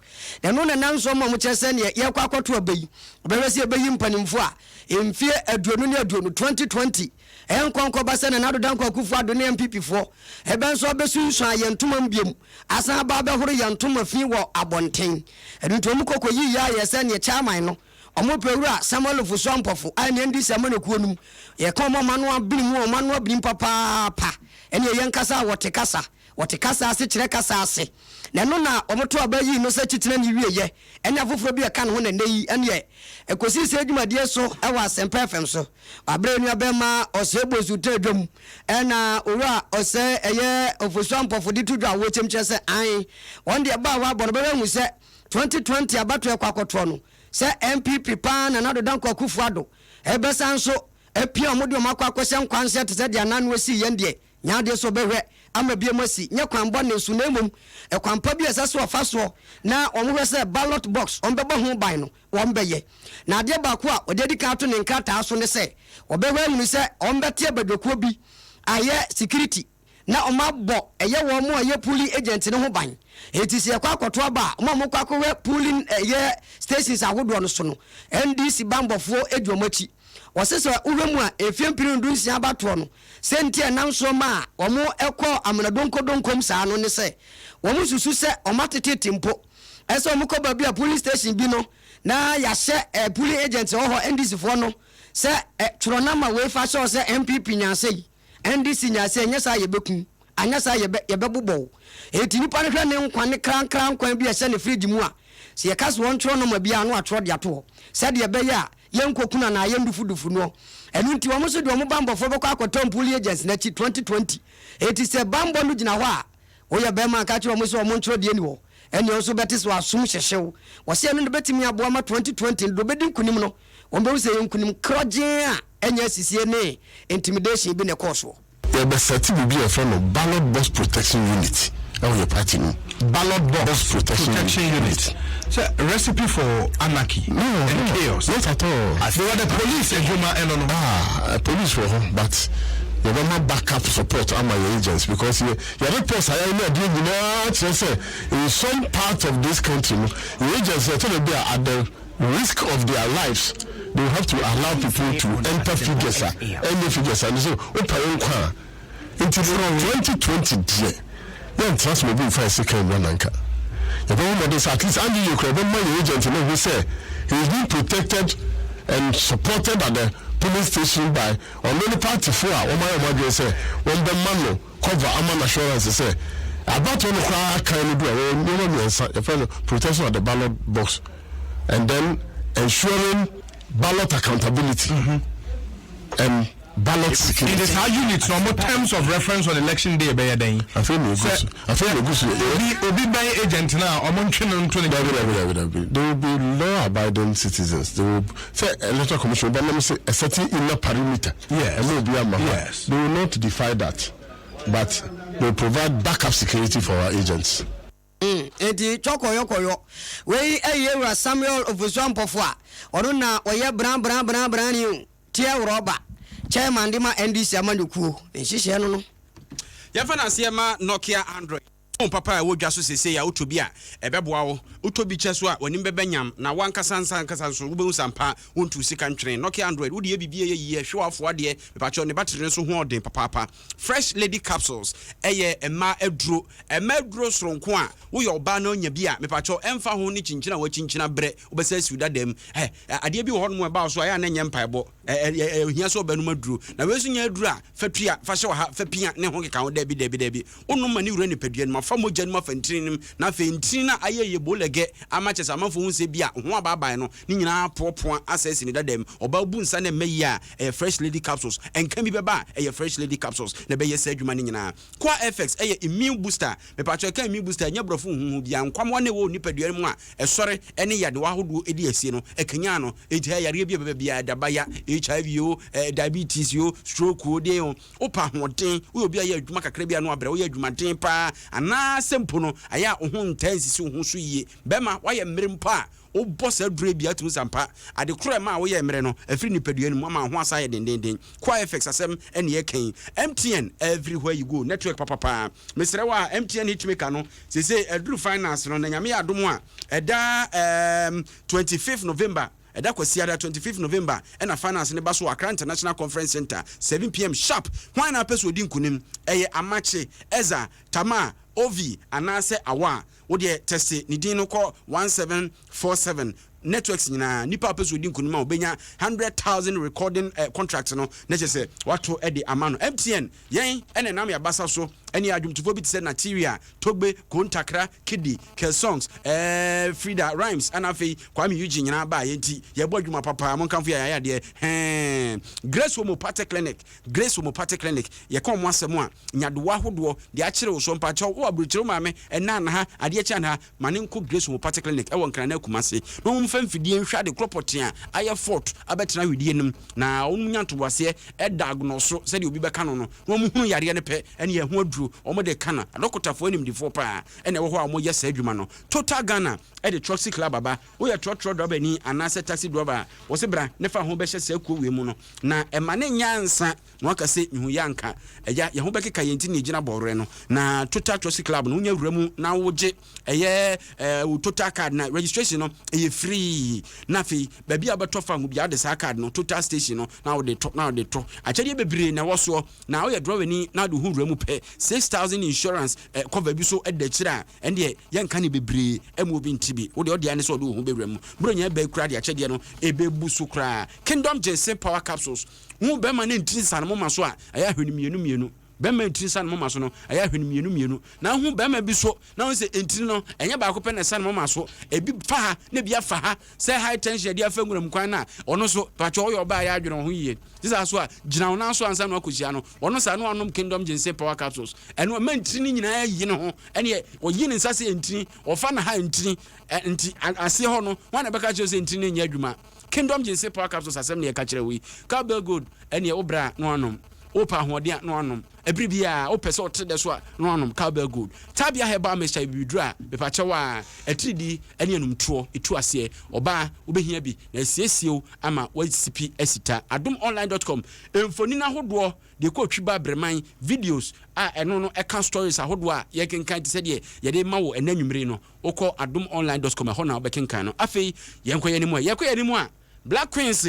Na ɛno na nam so ma wɔn kyerɛ sɛ neɛ yɛkɔ akɔto aba yi, ɔbɛhwɛ sɛ yɛbɛyi mpanimfoɔ a mfie 20 ne 20, 2020 ɛyɛ nkɔnkɔba sɛ Nana Addo Dankwa Akufo Addo ne NPP foɔ ɛbɛn nso abɛsunsuan yɛn ntoma mu biom asan aba abɛhoro yɛn ntoma fi wɔ abɔnten. Ɛno nti wɔn kɔkɔ yi yɛ ayɛ sɛ neɛ chairman no ɔmo pɛ wura Samuel Ofosu Ampɔfo a ɛne NDC amanyɔkuo no mu yɛka ɔmo ɔmo ano abene mu, ɔmo ano abene papaapa. Ɛne ɛyɛ nkasa a wɔte kasa. Wɔte kasa ase kyerɛ kasa ase. Na ɛno na wɔto aba yii no sɛ titenani wieeɛ ɛne afoforɔ bi a ɛka ne ho na nnɛ yi ɛneɛ ɛkɔsii sɛ dwumadie so wɔ Asɛmpa FM so. Wabrɛ yɛn nuabɛrima Ɔsɛe Bonsu tena dwam ɛna Owura Ɔsɛe ɛyɛ Ofosu Ampɔfo de to dwa a wɔkyɛm kyerɛ sɛ ae wɔn deɛ ba a wɔabɔ no bɛbɛ ahu sɛ 2020 abatoɔ ɛkɔ akɔtoɔ no sɛ NPP paa Nana Addo Dankwa Akufo Addo ɛbɛsan nso apia wɔn de wɔn akɔ akɔhyɛ nkwanhyɛ te sɛ deɛ ananoɔ sii yɛn deɛ Nyɛ adeɛ sɛ ɔbɛhwɛ ama binom asi, nyɛ kwan bɔne so, na mmom ɛkwan pa bi a ɛsɛ sɛ wɔfa soɔ na wɔhwɛ sɛ ballot box wɔbɛbɔ ho ban no, wɔbɛyɛ. Na adeɛ baako a wɔde adi kan ato ne nkrataa so ne sɛ wɔbɛhwɛ ahunu sɛ wɔbɛte abadwakuo bi ayɛ security na wɔabɔ ɛyɛ wɔn a ɛyɛ polling agent no ho ban. Enti sɛ yɛkɔ akɔto aba a, wɔn a wɔkɔ akɔhwɛ polling ɛyɛ stations ahodoɔ no so no, NDC banbɔfoɔ di wɔn akyi. Wɔse sɛ wohwɛ mu a, mfeɛ mpenu ne dunsia abatoɔ no, Sɛ nti a ɛnam soɔ maa wɔkɔɔ amena donkodonkom saa no ne sɛ, wɔsusu sɛ wɔatetete mpo sɛ wɔkɔ baabi a polling station bi no na yɛahyɛ polling agents a ɛwɔ hɔ, NDC foɔ no, sɛ twerɛ number wei fa hyɛ hɔ sɛ NPP nyaa sei, NDC nyaa sei, anyɛ saa a yɛbɛku wo, anyɛ saa a yɛbɛ yɛbɛbobɔ wo. Enti nipa no hwɛ ne nkwa ne krankran nkwa bi a ɛhyɛ ne fridge mu a, sɛ yɛka sɛ ɔntwerɛ number biara na watwerɛ de ato hɔ sɛdeɛ ɛbɛyɛ a yɛnkɔku no anaa yɛndufudufu noɔ. Ɛno nti wɔn nso de wɔn banbɔfoɔ bɛkɔ akɔtɔ Mpuli Agents no akyi 2020. Enti sɛ banbɔ no gyina hɔ a, woyɛ barima a ka kyerɛ wɔn sɛ wɔn ntwerɛ deɛ ɛni hɔ. Ɛnneɛ wo nso wobɛte sɛ w'asom hyehye wo. Wɔse ɛno na ɛbɛtumi aboa ma 2020 no deɛ ɔbɛdi nkunim no, wɔbɛhu sɛ ɛyɛ nkunim korɔgyee a ɛnyɛ asisie ne intimidation bi na ɛkɔɔ soɔ. Yɛbɛsɛte biribi a yɛfrɛ no Ballot Box Protection Unit wɔ yɛn party no mu. Ballot Box Protection Unit. Sɛ recipe for anarchy no, and no, chaos. Not at all. Because the police adwuma ɛno no. Ah, police wɔ hɔ but yɛbɛma backup support ama yɛn agents because yɛ yɛ reports a yɛayɛ ne adeɛ nyinaa kyerɛ sɛ in some part of this country no yɛn agents no ɛtɔ da bi a at the risk of their lives they will have to allow people to enter figures a ɛnyɛ figures a ɛno sɛ wopɛ wo nkwa a nti no 2020 deɛ yɛntena ase ma obi mfa yɛ sika nwura nanka yɛbɛbɔ mmɔden sɛ at least anyɛ yie koraa yɛbɛma yɛn agent no ahu sɛ he is being protected and supported at the polling station by ɔno ne party foɔ a wɔayɛ wɔn adwene sɛ wɔbɛma no cover ama no assurance sɛ abatoɔ no koraa kan no du a wɔwɔ nneɛma mmiɛnsa yɛfrɛ no protection at the ballot box and then ensuring ballot accountability and ballot security. Nti saa unit no ɔmo terms of reference on election day bɛyɛ dɛn? Afei na egu so. Afei na egu so. Obi obi bɛn agent no a ɔmo ntwe no nto ne. Dabi dabi dabi dabi they will be law abiding citizens they will sɛ electoral commission bɛ nam sɛ a certain inner perimeter. Yes. Ɛna obi ama hɔ. Yes. They will not defy that but they will provide backup security for our agents. Enti twɔkɔyɔkɔyɔ wei yɛ Wura Samuel Ofosu Ampofo a ɔno na ɔyɛ bran bran bran bran o teɛ worɔba chairman de ma NDC amanyɔkuo ne nhyehyɛɛ no no. Yɛmfa no aseɛ ma Nokia Android phone papa a ɛwɔ dwa so seesei a wotɔ bi a ɛbɛboa wo. Wotɔ bi kyɛ so a w'anim bɛba nyam na w'ankasa nsa ankasa nso wobɛhu sɛ ampa wontuu sika ntwene. Nokia Android wode yɛ biribi a ɛyɛ yie, ɛhwe w'afoa deɛ mepakyɛw ne battery no nso ho ɔden papaapa. Fresh Lady Capsules ɛyɛ mmaa aduro Ɛmma aduro soronko a woyɛ ɔbaa na onya bi a, mepakyɛw, ɛmfa ho ne kyinkyin a woakyinkyini abrɛ, wobɛsan asi wo dada mu. Ɛ, adeɛ bi wɔ hɔnom a ɛba wo so a, ɛyɛ a na ɛnyɛ mpaebɔ. Ɛ, ɛ, ɛhia sɛ ɔbɛnom aduro. Na wei nso nyɛ aduro a, fa tua, fa hyɛ wɔ ha, fa pia, ne ho keka ho. Dabi, dabi, dabi. Wonom ma ne wura nipadua no mu, afa mogya no mu, afa ntini no mu, na afei ntini no a ayɛ yɛ bolɛgɛ ama kyerɛ sɛ amanfoɔ hu sɛ bi a ho abaabae no, ne nyinaa apoapoa asɛe asi ne dada mu. Ɔbaa bu nsa na ɛmma yie a, ɛyɛ Fresh Lady Capsules. Ɛnka bi bɛba a, ɛyɛ Fresh Lady Capsules na ɛbɛyɛ saa adwuma no nyinaa. Koa FX yɛ immune booster. Mepakyɛw ɛka immune booster a, ɛnyɛ borɔfo huhuhu biara. Nkwammoa no a ɛwɔ wo nipadua no mu a ɛsɔre ne nyadewa ahodoɔ di asie no, ɛkanyan no. Enti ɛyɛ yareɛ bi a ɛbɛba biara, dabaya, HIV o, diabetes o, stroke o, deɛn o, wopɛ ahoɔden, woyɛ obi a yɛ adwuma kakra bi a na wabrɛ, woyɛ adwumaden paa, anaasɛ mpo no, ayɛ a wo ho ntaa nsisi wo ho so yie. Bɛrima, woayɛ mmere mpo a, Wobɔ saa aduro yi bi a, wotumi hu sɛ ampa ade koro a ɛmaa woyɛɛ mmerɛ no, afiri nipadua no mu ama wo ho asan ayɛ dendeenden. Koa FX asɛm na yɛreka yi. MTN, everywhere you go, network papapaa. Mesrɛ wo a, MTN Hitmaker no, seesei aduru finals no, na Nyame yɛ adom a, ɛda ɛɛm, 25th November, ɛda Kwasiada, 25th November, ɛna finals no ba so wɔ Accra International Conference Centre, 7pm sharp. Hwan na apɛ sɛ ɔdi nkunim? Ɛyɛ Amakye, Ezza, Tamar, Ovi, anaasɛ Awaa? Wo deɛ tɛste ne din no kɔ 1747. Networks nyinaa, nipa a ɔpɛ sɛ ɔdi nkunim a ɔbɛnya 100,000 recording contract no, na kyerɛ sɛ wato de ama no. MTN, yɛn ɛna ɛnam yɛn abasa so ɛne adwomtofoɔ bi te sɛ Natiria, Togbe, Kontakra, Kidi, Kelsongs, Frida Rhymes, ɛna afei Kwame Eugene nyinaa baa yɛn nti yɛbɔ adwuma papa. Monkamfo yɛn, ayɛ adeɛ hɛn. Grace Homeopathic Clinic, Grace Homeopathic Clinic, yɛka wɔn asɛm a, nyadewa ahodoɔ deɛ akyere wo so, mpakyɛw, wo aburokyire, wo maame ɛna anaha adeɛ kyɛ anaha, ma ne nkɔ Grace Homeopathic Clinic ɛwɔ Nkran ne Kumasi na wɔn mfa mfidie nhwɛ ade korɔ pɔtee a ayɛ fort abɛtena wedeɛ no mu na wɔn nya ntoboaseɛ ɛdiagnose sɛdeɛ obi bɛka no no na wɔn hunu yareɛ no pɛ ɛne ɛho aduro wɔn de ka no. Adɔkotafoɔ animdefoɔ paa ɛna ɛwɔ hɔ a wɔyɛ saa adwuma no. Total Ghana ɛde Troxy Club aba. Woyɛ trɔtrɔ drɔbani anaasɛ taxi drɔba a, wɔse bra ne fa ho bɛhyɛ saa kuo wei mu no na ɛma ne nyɛ ansa na waka se mehu yɛ anka ɛya yɛn ho bɛkeka yɛn ti na yɛgyina bɔwerɛ no. Na Total Troxy Club no wonya wura mu na wogye ɛyɛ wo Total card na registration no ɛyɛ free, na afei baabi a wobɛtɔ fa ho biara wode saa card no Total station no na wode tɔ na wode tɔ. Akyɛdeɛ bebree na ɛwɔ soɔ. Na woyɛ drɔbani na wode wo ho wura mu pɛ, 6000 insurance cover bi so da akyire a, ɛndeɛ yɛnka no bebree mma obi nte bi. Wo deɛ wo dea ne sɛ wode wo ho bɛwura mu. Buronya ɛbɛn koraa de akyɛdeɛ no ɛbɛbu so koraa. Kingdom Ginseng Power Capsules, Wo bɛrima no ntiri nsa no moma so a, ɛyɛ ahwene mmienu mmienu. Bɛrima ntiri nsa no moma so no, ɛyɛ ahwene mmienu mmienu. Na wohu bɛrima bi so na wohu sɛ ntiri no, ɛnyɛ baako pɛ na ɛsa ne moma so. Ebi fa ha na ebi afa ha. Sɛ high tension yɛde afa nwura mu kwan no a, ɔno nso, pakyɛ woyɛ ɔbaa a yɛ adwene wo ho yie. Te saa so a, gyina wo nan so ansa na woakɔhyia no. Ɔno saa na wanom Kingdom Ginseng Power Capsules. Ɛno ɛma ntiri no nyinaa yi ne ho. Ɛneɛ ɔyi ne nsa sɛ ntiri, ɔfa ne ha ntiri. Nti aseɛ hɔ no, hwan na ɛbɛka akyerɛ wo sɛ ntiri no nyɛ adwuma? Kingdom Ginseng Power Capsules asɛm na yɛka kyerɛ wo yi. Cowbell Gold, ɛneɛ wo brɛ a na wanom. Wopɛ ahoɔden a na wanom. Ɛbere biara wopɛ sɛ ɔte dɛ so a na wanom Cowbell Gold. Tabia Herbal Mixture yɛ bibiduro a mepakyɛw a atiridii ne anumtoɔ ɛtu aseɛ. Ɔbaa wobɛhia bi na asiesie wo ama woasipi asita. Adomonline dot com Mfonini ahodoɔ deɛ ɛkɔ twi ba breman videos a ɛno no ɛka stories ahodoɔ a yɛkenkan te sɛ deɛ yɛde rema wo ɛnɛ anwummere yi no, wokɔ adomonline dot com ɛhɔ na wobɛkenkan no. Afei yɛnkɔ yɛn anim ɛ. Yɛkɔ yɛn anim a, Black Queens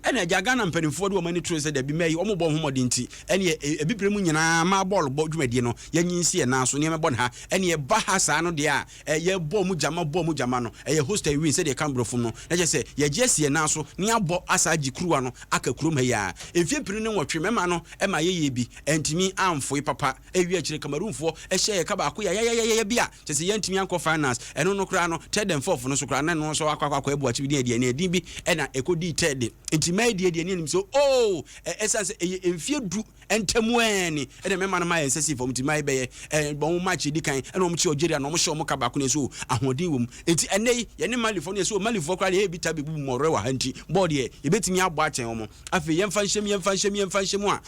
ɛna agya Ghana mpanimfoɔ de wɔn ani too sɛ dabi mmaa yi wɔn bɔ wɔn ho mmɔden nti ɛneɛ abibire mu nyinaa mmaa bɔɔl bɔ dwumadie no yɛnyi nsi yɛn nan so nneɛma bɔ ne ha ɛneɛ ɛba ha saa no deɛ a yɛbɔ wɔn gyama bɔ wɔn gyama no ɛyɛ host and win sɛdeɛ ɛka mborɔfo mu no na kyerɛ sɛ yɛgye asi yɛn nan so na yɛabɔ asa agye kuruwa no aka kurom ha yi ara. Mfeɛ 2008 mmarima no ma yɛyɛɛ bi antumi amfoe papa. Ɛwie akyire Cameroonfoɔ hyɛɛ yɛn ka baako yayayayaya bi a kyerɛ sɛ yɛantumi ankɔ finals. Ɛno no koraa no third and fourth no so koraa na ɛno nso akɔ akɔ akɔ abu akyi bi din adi ɛne ɛdin bi na ɛkɔdii third. Nti mmaa yi deɛ deɛ ne anim sɛ oo ɛsiane sɛ ɛyɛ mfeɛ du ntam ɛɛ ni ɛna mmarima no ma yɛn nsa sii fam nti mmaa yi bɛyɛ ɛɛ wɔn match edi kan ɛna wɔn kye Algeria na wɔn hyɛ wɔn ka baako na ɛsɛ ahoɔden wɔ mu nti ɛnɛ yi yɛne Malifoɔ no yɛsɛ o Malifoɔ koraa deɛ ebi ta bɛbubu mɔrɛ wɔ ha nti bɔɔl deɛ yɛbɛtumi abɔ akyɛn wɔn. Afei yɛmfa nhyɛ mu yɛmfa nhyɛ mu yɛmfa nhyɛ mu a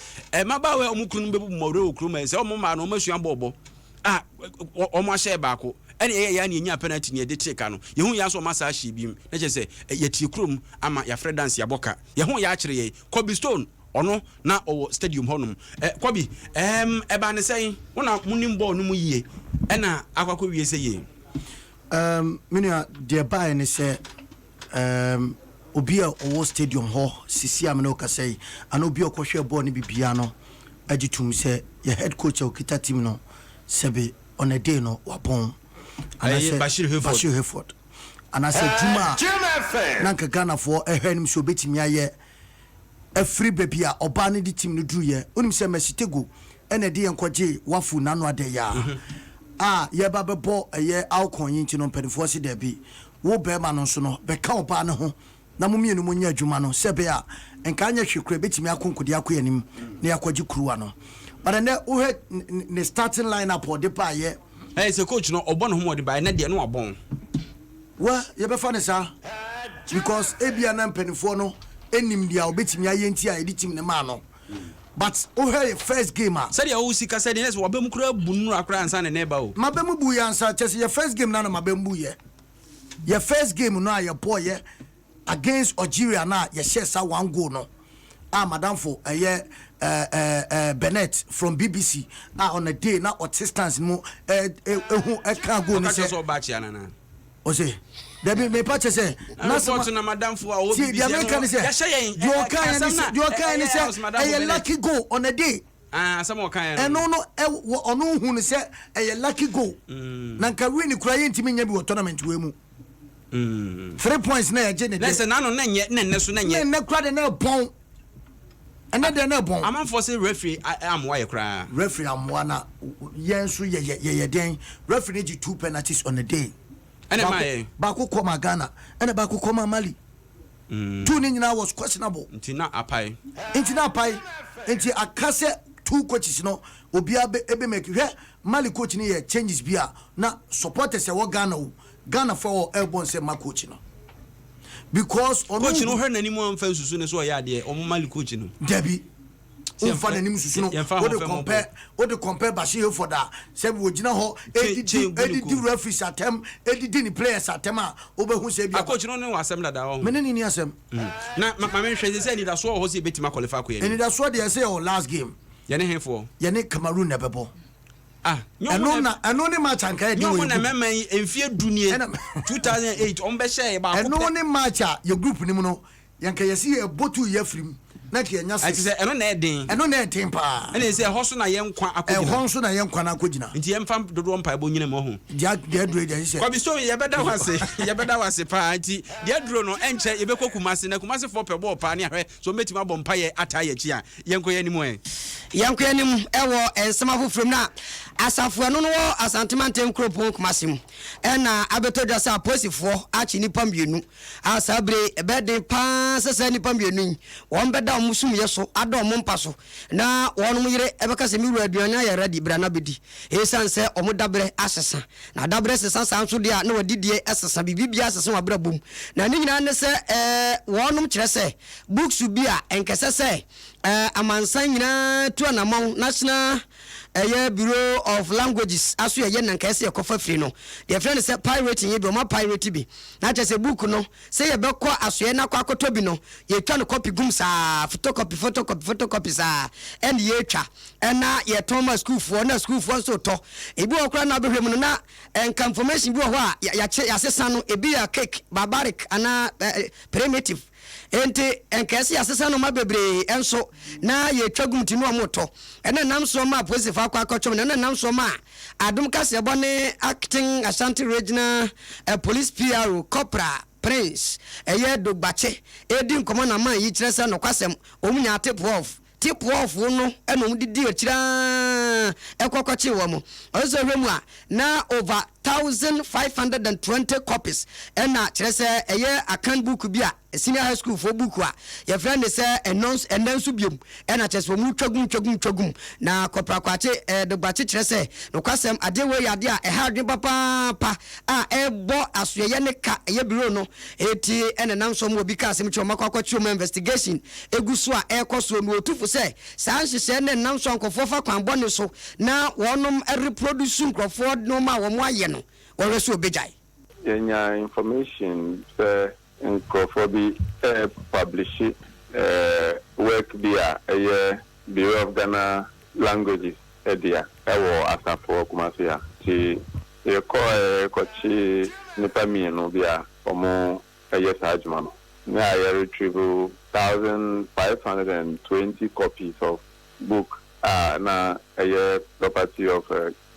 mmabaawa a wɔn kununom bɛbubu mɔwerɛ wɔ kurom sɛ wɔn mmaa no wɔn asua bɔɔlbɔ a wɔn ahyɛ baako ɛna ɛyɛ yɛn a yɛnya penalty ne yɛde tee ka no yɛhu yɛn nso wɔn asa ahyɛ bi mu na kyerɛ sɛ yɛtie kurom ama yɛafrɛ dance yɛabɔ ka yɛn ho yɛ akyerɛ yɛn. Kobe Stone ɔno na ɔwɔ stadium hɔnom. Ɛ Kobe ɛɛm ɛbaa ne sɛn wo na monim bɔɔl no mu yie ɛna akɔ akɔ wie sɛ yie? Ɛɛm me nua deɛ ɛbaeɛ ne sɛ Erm obi a ɔwɔ stadium hɔ sisi a me ne wo kasa yi anaa obi a ɔkɔhwɛɛ bɔɔl no bi biara no gye tom sɛ yɛ head coach a ɔkita team no sɛbe on a day no wabɔn anaasɛ Bashir Hayford. Bashir Hayford anaasɛ adwuma a na anka Ghanafoɔ ɛhwɛ anim sɛ ɔbɛtumi ayɛ afiri baabi a ɔbaa no de team no duruiɛ. Wonim sɛ Mercy Tego na ɛde yɛn kɔgyee Wafu n'ano adɛ yi ara a yɛreba abɛbɔ ɛyɛ Alcon yi nti no mpanimfoɔ se daabi, wo barima no nso no bɛka ɔbaa no ho na mo mmienu monyɛ adwuma no sɛ ɛbɛyɛ a nka anyɛ hwee koraa yɛbɛtumi ako nkodeɛ akɔ yɛn anim na yɛakɔgye kuruwa no. But ɛnnɛ wohwɛ ne starting line up a ɔde baeɛ. Ɛyɛ sɛ coach no ɔbɔ ne ho mmɔden but ɛnnɛ deɛ na wabɔn. Well yɛbɛfa no saa because ebia na mpaninfoɔ no nim deɛ ɔbɛtumi ayɛ nti a yɛde team no maa no but wohwɛ yɛ first game a. Sɛdeɛ wosi kasa deɛ na ɛsɛ w'aba mu koraa bu nnora koraa ansa na ɛnɛ reba o. M'aba mu buiɛ ansa kyerɛ sɛ yɛ first game no a na m'aba mu buiɛ. Yɛ first game no a yɛbɔɔyɛ against Algeria no a yɛhyɛɛ saa one goal no a madamfo ɛyɛ eh, Bennett from BBC a on a day na ɔte stands no mu ɛhu ɛka goal no sɛ. Ɔka kyerɛ sɛ ɔba akyea no anaa? Ɔse dabi mepa kyɛ sɛ n'asɛm na madamfo a ɔwɔ BBC deɛ meka ne sɛ deɛ ɔka ne sɛ deɛ ɔka ne sɛ ɛyɛ lucky goal on a day. Ah, asɛm a ɔka yɛ no. Ɛno no ɔno hu no sɛ ɛyɛ lucky goal. Na nka win kura yɛntumi nya bi wɔ tournament wei mu. 3 points na yɛgye ne de. Na sɛ n'ano na nyɛ na nnɛ so na nyɛ. Na nnɛ kura de na ɛbɔn. Ɛnɛ deɛ na ɛbɔn. Amanfoɔ se referee amoa yɛ koraa. Referee amoa na yɛn nso yɛyɛ yɛyɛ dɛn? Referee no gye 2 penalties on a day. Ɛna ɛmaa yɛn. Baako kɔ ma Ghana ɛna baako kɔ ma Mali. 2 ne nyinaa was questionable. Nti na apae. Nti na apae. Nti aka sɛ 2 coaches no obiara bɛ ebe make hwɛ Mali coach no yɛ changes bi a na supporters ɛwɔ Ghana o Ghana fo ɛwɔ ɛbɔ nsɛm ma coach no because ɔno Coach no hwɛ n'anim a nfa nsusu ne so ɔyɛ adeɛ ɔmo Mali coach no. Dabi nfa n'anim susu no wode compare wode compare Bashir Hayford a sɛ wɔgyina hɔ edidi edidi referees atɛm edidi ne players atɛm a wobɛhu sɛ bi. A coach no ne wɔ asɛm dada wɔ ho. Mene ne ni asɛm. Na ma ma menhwɛ sɛ anidasoɔ wɔ hɔ sɛ yɛbɛtumi akɔlifa akɔ yɛn anim. Anidasoɔ deɛ ɛsɛ yɛwɔ last game. Yɛne hefoɔ? Yɛne Cameroon na ɛbɛbɔ. Ah, ɛno na ɛno ne match anka yɛ den wɔ yɛ group. Nyɛ ɔmo na mɛma yi mfie du nie. 2008 ɔmo bɛhyɛ yɛ baako pɛ. Ɛno ne match a yɛ group no mu no yɛn ka yɛsi yɛ bɔ tu yɛ firim na ka yɛnya six. Ɛti sɛ ɛno na ɛden. Ɛno na ɛden paa. Ɛna ɛsɛ ɛhɔ so na yɛn nkwa akɔgyina. Ɛhɔ nso na yɛn nkwa no akɔgyina. Nti yɛn fa dodoɔ mpaebɔ nyina mu ɔho. Deɛ deɛ aduro deɛ ɛsɛ. Kwabi so yɛbɛda wo ase yɛbɛda wo ase paa nti deɛ aduro no ɛnkyɛ yɛbɛkɔ Kumasi na Kumasi foɔ pɛ bɔɔl paa ne ahwɛ so wɔbɛtumi abɔ mpaeɛ ataa yɛn akyi a yɛnkɔ yɛn anim ɛ. Yɛnkɔ yɛn anim wɔ nsɛm afoforɔ mu na asafo ɛno no wɔ Asante Mantam kuropɔn Kumasi mu ɛna abɛtɔ dwa sɛ apolisifoɔ akye nnipa mmienu a saa bere yi ɛbɛyɛ den paa sɛ saa nnipa mmienu yi wɔn bɛda wɔn sumyɛ so ada wɔn mpa so na wɔn yere ɛbɛka sɛ me wura aduane ayɛ ready bra na bɛdi ɛsiane sɛ wɔn daberɛ asesa na daberɛ sesa saa nso deɛ a na wɔadidie sesa biribi biara sesa wɔn abrabɔ mu na ne nyinaa ne sɛ ɛɛ wɔnom kyerɛ sɛ books bi a ɛnkɛsɛ sɛ ɛɛ amansan nyinaa tu anamɔn national ɛyɛ bureau of languages aso ɛyɛ na nkae sɛ yɛkɔfa firi no deɛ yɛfrɛ no sɛ pirating yɛ bi ɔma pirate bi na kyerɛ sɛ book no sɛ yɛbɛkɔ asoɛ no akɔ akɔtɔ bi no yɛtwa no copy gum saa photocopy photocopy photocopy saa ɛne yɛtwa ɛna yɛtɔn ma sukuufoɔ na sukuufoɔ nso tɔ ebi wɔ koraa na abɛhwɛ mu no na nka information bi wɔ hɔ a yɛakyɛ yɛasesa no ebi yɛ cake barbaric anaa primitive Enti nka ɛsɛ yɛasesa nnoɔma bebree nso na yɛtwa gum nti ne wɔn retɔ. Ɛna ɛnam soɔ ma apolisifoɔ akɔ akɔtwam no, ɛna ɛnam soɔ ma Adom Kaseɛbɔ ne Acting Ashanti Regional Police PRO Corporal Prince ɛyɛ Dogbakye redi nkɔmmɔ na man yi kyerɛ sɛ nokwasɛm wɔn nyaa tip off Tekoafoɔ no na wɔn de dii akyire ara kɔ kɔkyee wɔn. Ɔsɛ sɛ hwɛ mu a, na over 1,520 copies ɛna kyerɛ sɛ ɛyɛ Akan book bi a senior high school foɔ book a yɛfrɛ no sɛ ɛnɔ ɛnɛ nso biom ɛna kyerɛ sɛ wɔn twa gum twa gum twa gum na Kɔpra Kwakye Dogbakye kyerɛ sɛ nokwasɛm adeɛ wei yɛ adeɛ a ɛha adwene papaapa a ɛrebɔ asoɛeɛ ne ka ɛyɛ bureau no eti ɛna nam so ma obi ka asɛm kyerɛ wɔn akɔ akɔkyerɛ wɔn investigation egu so a ɛrekɔ soɔ no wɔtu fo sɛ saa nhyehyɛɛ no nam so a nkurɔfoɔ fa kwan bɔne so na wɔnom reproduce nkurɔfoɔ nnoɔma a wɔn ayɛ no wɔhwɛ sɛ wɔbɛgyae. Yɛnya information sɛ nkurɔfoɔ bi republishi work bi a ɛyɛ Bureau of Ghana Languages dea wɔ Asafo Kumasi ha. Nti yɛkɔɔɛ kɔkyee nnipa mmienu bi a wɔyɛ saa adwuma no. Ne a yɛ retrieve 1,520 copies of book a na ɛyɛ property of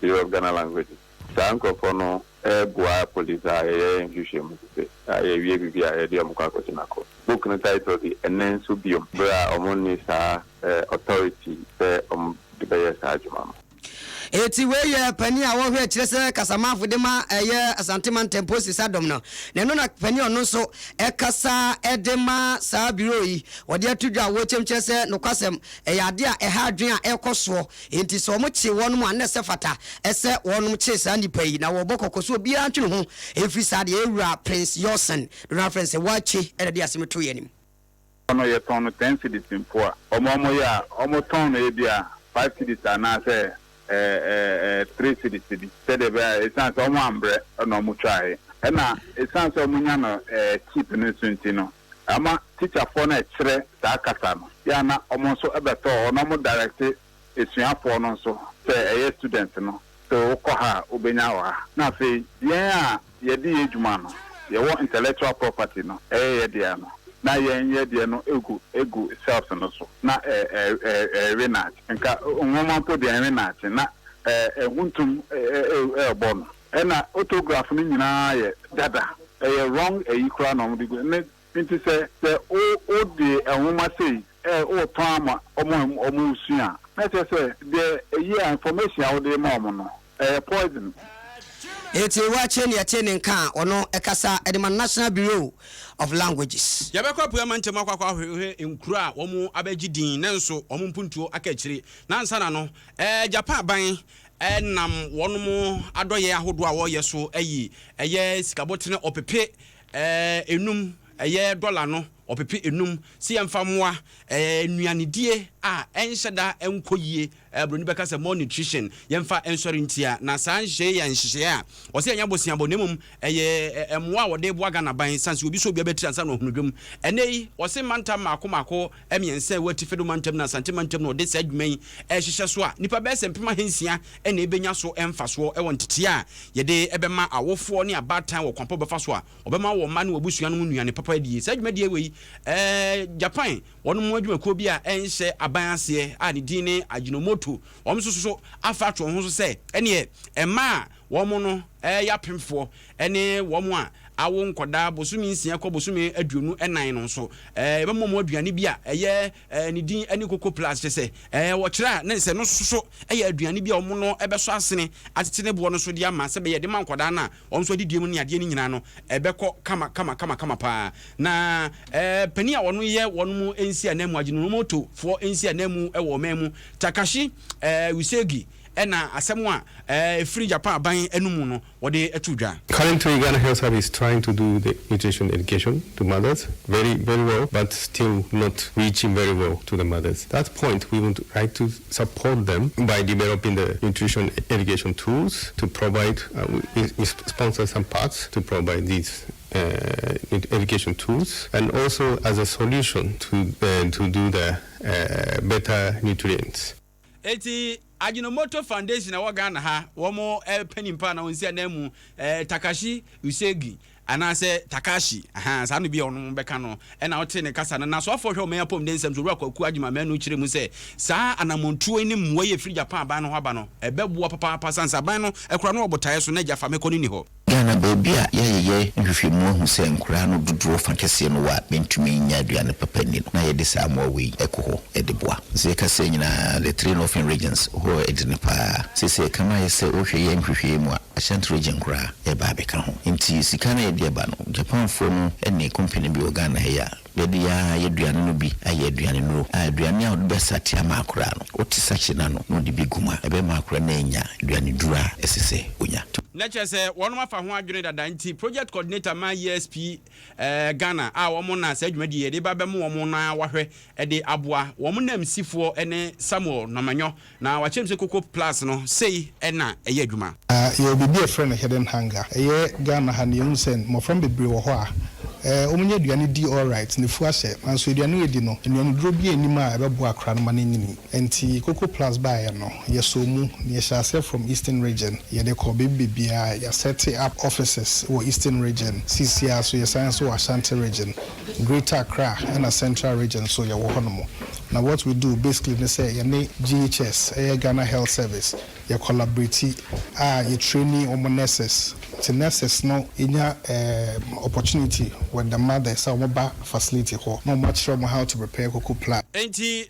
Bureau of Ghana Languages. Saa nkurɔfoɔ no boa police a yɛyɛ nhwehwɛmu sese a yɛwie biribi a yɛde wɔn kɔ akɔgyina court. Book no title de Ɛnnɛ Nso Biom berɛ a wɔn nni saa authority sɛ wɔn de bɛyɛ saa adwuma no. Eti wei yɛ panin a wɔhwɛ akyire sɛ kasamafo de ma ɛyɛ Asante Mantam Polisi Sadɔm no. Na ɛno na panin a ɔno nso ɛkasa de ma saa bureau yi wɔde ato dwa a wɔkyɛm kyerɛ sɛ nokwasɛm ɛyɛ adeɛ a ɛha adwene a ɛrekɔ soɔ. Enti sɛ wɔkye wɔnom a na ɛsɛ fata sɛ wɔnom kye saa nnipa yi na wɔbɔ kɔkɔ sɛ obiara ntwe ne ho mfiri saa deɛ Yɛwura Prince Yawson dodoɔ no ara frɛ no sɛ Waakye na ɛde asɛm yi too yɛn anim. No yɛtɔn no ten cedis mpo a, wɔn a wɔyɛ a wɔtɔn no ebia five cedis anaasɛ ɛɛ three cedis bi sɛdeɛ ɛbɛyɛ a ɛsiane sɛ wɔn ambrɛ na wɔtwaeɛ ɛna ɛsiane sɛ wɔnya no ɛɛ cheap no nso nti no ama tikyafoɔ no a ɛkyerɛ saa kasa no yɛ a na wɔn nso bɛtɔ hɔ na wɔn direct asuafoɔ no nso sɛ ɛyɛ students no sɛ wokɔ ha a wobɛnya wɔ ha. Na afei yɛn a yɛde yɛ adwuma no, yɛwɔ intellectual property no, ɛyɛ yɛ dea no, na yɛn yɛ deɛ no gu gu shelves no so na ɛrewe naakye. Nka nwoma mpo deɛ ɛnwe naakye, na ɛhuntum rebɔ no. Ɛna autograph no nyinaa yɛ dada. Ɛyɛ wrong ayi koraa na wɔde gu ne nti sɛ sɛ wo wo de nwoma sei ɛ wotɔn ama wɔn a wɔn resua a na kyerɛ sɛ deɛ ɛyi a information a wode rema wɔn no ɛyɛ poison. Enti woakyɛ nea ɛte ne nka a ɔno kasa de ma National Bureau of Languages. Yɛbɛkɔ Apuei Mantam akɔ akɔhwehwɛ nkuro a wɔabɛgye din nanso wɔn mpuntuo aka akyire. Na ansa na no, Japan aban nam wɔn adɔeɛ ahodoɔ a wɔreyɛ so ayi ɛyɛ sikabotene ɔpepe enum, ɛyɛ dɔla no ɔpepe enum, sɛ yɛmfa mmoa nnuanedie a ɛnhyɛ da nkɔ yie, buroni bɛka sɛ malnutrition, yɛmfa nsɔre ntia. Na saa nhyehyɛeɛ yɛ nhyehyɛeɛ a wɔsɛ ɛnyɛ boseabɔ na mmom ɛyɛ mmoa a wɔde boa Ghana ban sane sɛ obi sɛ obi abɛtiri ansa na wahunu dwam. Ɛnnɛ yi wɔse mantam mmaako mmaako mmiɛnsa a ɛwɔ Atifi do mantam ne Asante mantam na wɔde saa adwuma yi rehyehyɛ so a nnipa bɛyɛ sɛ 6000 na ɛbɛnya so mfasoɔ wɔ nteteɛ a yɛde bɛma awofoɔ ne abaatan wɔ kwan pa wɔbɛfa so a wɔbɛma wɔn mma ne wɔn abusua nom nnuane papa adie. Saa dwumadie wei, Japan wɔnom adwumakuo bi a ɛnhyɛ aban aseɛ a ne din ne Ajinomoto, wɔn nso so afa ato wɔn ho so sɛ ɛneɛ mmaa a wɔn no yɛ apemfoɔ ne wɔn a awo nkɔdaa bosome nsia kɔ bosome 24 no nso yɛbɛma wɔn aduane bi a ɛyɛ ne din ne Coco Plus, kyerɛ sɛ wɔkyerɛ a ne sɛ no nso so yɛ aduane bi a wɔn no bɛsɔ asene atete ne boɔ no so de ama sɛ bɛyɛ de ma nkɔdaa no a wɔn nso adidie mu ne adeɛ no nyinaa no ɛbɛkɔ kama kama kama kama paa. Na panin a wɔn yɛ wɔn mu nsi ananmu, Ajinomoto foɔ nsi ananmu wɔ ɔman mu, Takashi Usegi, ɛna asɛm a ɛfiri Japan aban anomu no wɔde too dwa. Currently Ghana Health Service is trying to do the nutrition education to mothers very very well but still not reaching very well to the mothers. That point we would like to support them by developing the nutrition education tools to provide, we, we sponsor some parts to provide these uh, education tools and also as a solution to, uh, to do the uh, better nutrients. Enti Ajinomoto Foundation a ɛwɔ Ghana ha, wɔn panin paa na ɔnsi ananmu, Takashi Usegi anaasɛ Takashi, ahaa, saa no bi a ɔno bɛka no, ɛna ɔtee ne kasa no. Na soafoɔ hwɛ ɔman yi apɔmuden nsɛm so, Owura Kwaku Agyemang Manu kyerɛɛ mu sɛ, saa anammɔntuo yi ne mmoa yi a ɛfiri Japan aban no hɔ aba no, ɛbɛboa papaapa sane sɛ aban no kura no wɔ botaeɛ so na agya fa mɛkɔ no nni hɔ. Ghana, baabi a yɛayeyɛ nhwehwɛmu ahu sɛ nkoraa no dodoɔ fa kɛseɛ no wɔ a bɛntumi nnya aduane papa nni no, na yɛde saa mmoa wei kɔ hɔ de boa. Sɛ yɛka sɛ nyinaa, the three northern regions, hɔ ɛdene pa ara. Seesei ɛkame ayɛ sɛ wohwɛ yɛn nhwehwɛɛ mu a, Ashanti region koraa ɛreba abɛka ho. Nti sika no a yɛde ɛba no, Japanfoɔ no ne company bi wɔ Ghana ha yi a, Yɛde yɛn ara y'aduane no bi ayɛ aduane nnuro a aduane a wode bɛsate ama akwadaa no, wote sachet no ano na wode bi gu mu a, ɛbɛma akwadaa no anya aduaneduro a ɛsɛ sɛ ɔnya. Na kyerɛ sɛ wɔnom afa ho adwene dada nti Project Coordinator ma ESP Ghana a wɔn na saa dwumadie yi yɛde ba bɛmo wɔn na wahwɛ de aboa wɔn nanmsifoɔ ne Samuel Namanyɔ Na wakyerɛ mu sɛ Coco Plus no sei na ɛyɛ adwuma. Na yɛwɔ biribi a yɛfrɛ no hidden hunger. Ɛyɛ Ghana ha no yɛhu sɛ mmɔfra no bebree wɔ hɔ a, wɔnya aduane di alright, nafua ahyɛ, nanso aduane a wɔdi no, nnuaneduro biara nnim a ɛbɛboa akora no ma no anyini. Ɛnti Coco Plus baeɛ no, yɛsɔɔ mu, na yɛhyɛɛ aseɛ from Eastern Region, yɛde kɔɔ baabi baabiara, yɛasɛte up offices wɔ Eastern Region, seesei ara nso yɛsan nso wɔ Ashanti Region. Greater Accra ɛna Central Region nso yɛwɔ hɔ nom. Na what we do basically ne sɛ yɛne GHS, ɛyɛ Ghana Health Service, yɛ collaborate a yɛ traini wɔn nurses. Nti nurses no nya ɛɛm opportunity with the mothers sɛ wɔn ba facility hɔ na wɔn akyerɛ wɔn how to prepare cocoa plus. Enti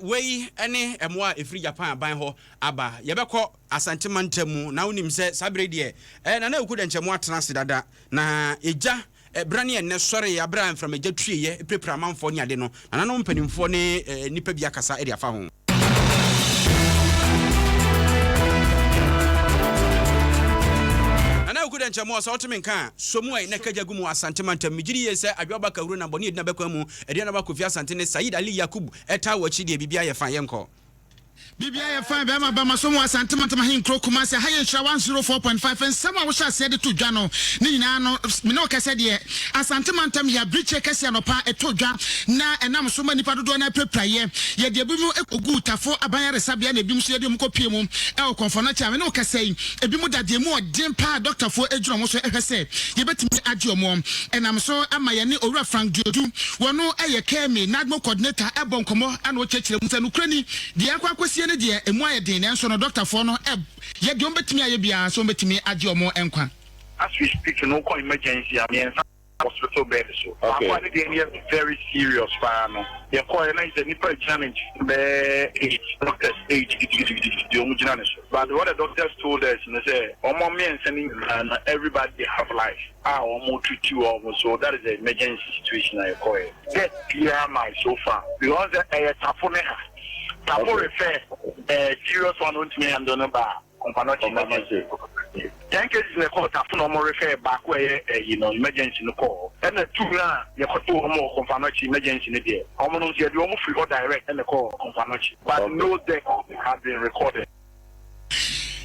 wei ne mmoa a ɛfiri Japan aban hɔ aba. Yɛbɛkɔ Asante mantam mu, na wonim sɛ saa berɛ yi deɛ, Nana Awuku Dɛnkyɛmmo atena ase dada, na egya Berɛ ne ɛnnɛ sɔree berɛ a mframagya tueeɛ pirapiraa amanfoɔ ne ade no, nananom mpanimfoɔ ne nnipa bi akasa de afa ho. Nana Awuku Dɛnkyɛmmoɔ, sɛ wote me nka a, sɔ mu ɛ na ka gya gu mu wɔ Asante mantam. Megye di yie sɛ Adwoa Bakahuru nam bɔne a ɛdi n'abakwan mu, Aduana Ba Kofi Asante ne Saeed Ali Yakub taa w'akyi deɛ, biribiara yɛ fine. Yɛnkɔ. Biribiara yɛ fine bɛɛma ba maso mu Asante mantam ahenkuro Kumasi aha yɛ nhyira 104.5 nsɛm a wohyɛ aseɛ de to dwa no ne nyinaa no me ne wo kɛsɛ deɛ Asante mantam yɛ abirikyie kɛseɛ anɔpa ɛtɔ dwa na ɛnam so ma nnipa dodoɔ no apirapira yɛ yɛde ebi mu kɔguu Tafo aban ayaresabea na ebi nso yɛde wɔn kɔpie mu ɛwɔ Kɔmfɔnɔkye a me ne wo kɛsɛ yi ebi mu da deɛ mu ɔden paa dɔktafoɔ gyina wɔn so ɛhwɛ sɛ yɛbɛtumi agye wɔn ɛnam so ama yɛne Owura Frank Duodu wɔno yɛ Kemi NADMO coordinator ɛbɔ nkɔmmɔ ana ɔkyerɛkyerɛ mu sɛ nokorɛ ni Deɛ akɔ akɔsie no deɛ, ɛmu ayɛ den, nanso no dɔktafoɔ no yɛ deɛ wɔbɛtumi ayɛ biara sɛ wɔbɛtumi agye wɔn nkwa. As we speak no wokɔ emergency a mmiɛnsa hospital bed so. Baako a ne deɛ no yɛ very serious paa no yɛkɔeɛ na kyerɛ sɛ nnipa gyina ne nkyɛn bɛyɛ eight, doctors eight gidigidigidi wɔn gyina ne so. But what the doctors told us ne sɛ wɔn mmiɛnsa no nyinaa no everybody have life a wɔn treat wɔn so that is the emergency situation a yɛkɔeɛ. Death biara mae so far because ɛyɛ tafo ne ha. Tafo refer ɛɛ serious one ontumi handle no ba Kɔmpanɔkye emergency. 10 cases na ɛkɔɔ Tafo na wɔn refer baako a ɛyɛ ɛyi no emergency no kɔɔ hɔ. Ɛna two no a yɛkɔtoo wɔn wɔ Kɔmpanɔkye emergency no deɛ wɔn no nso yɛde wɔn firi hɔ direct ɛna ɛkɔɔ Kɔmpanɔkye but no death has been recorded.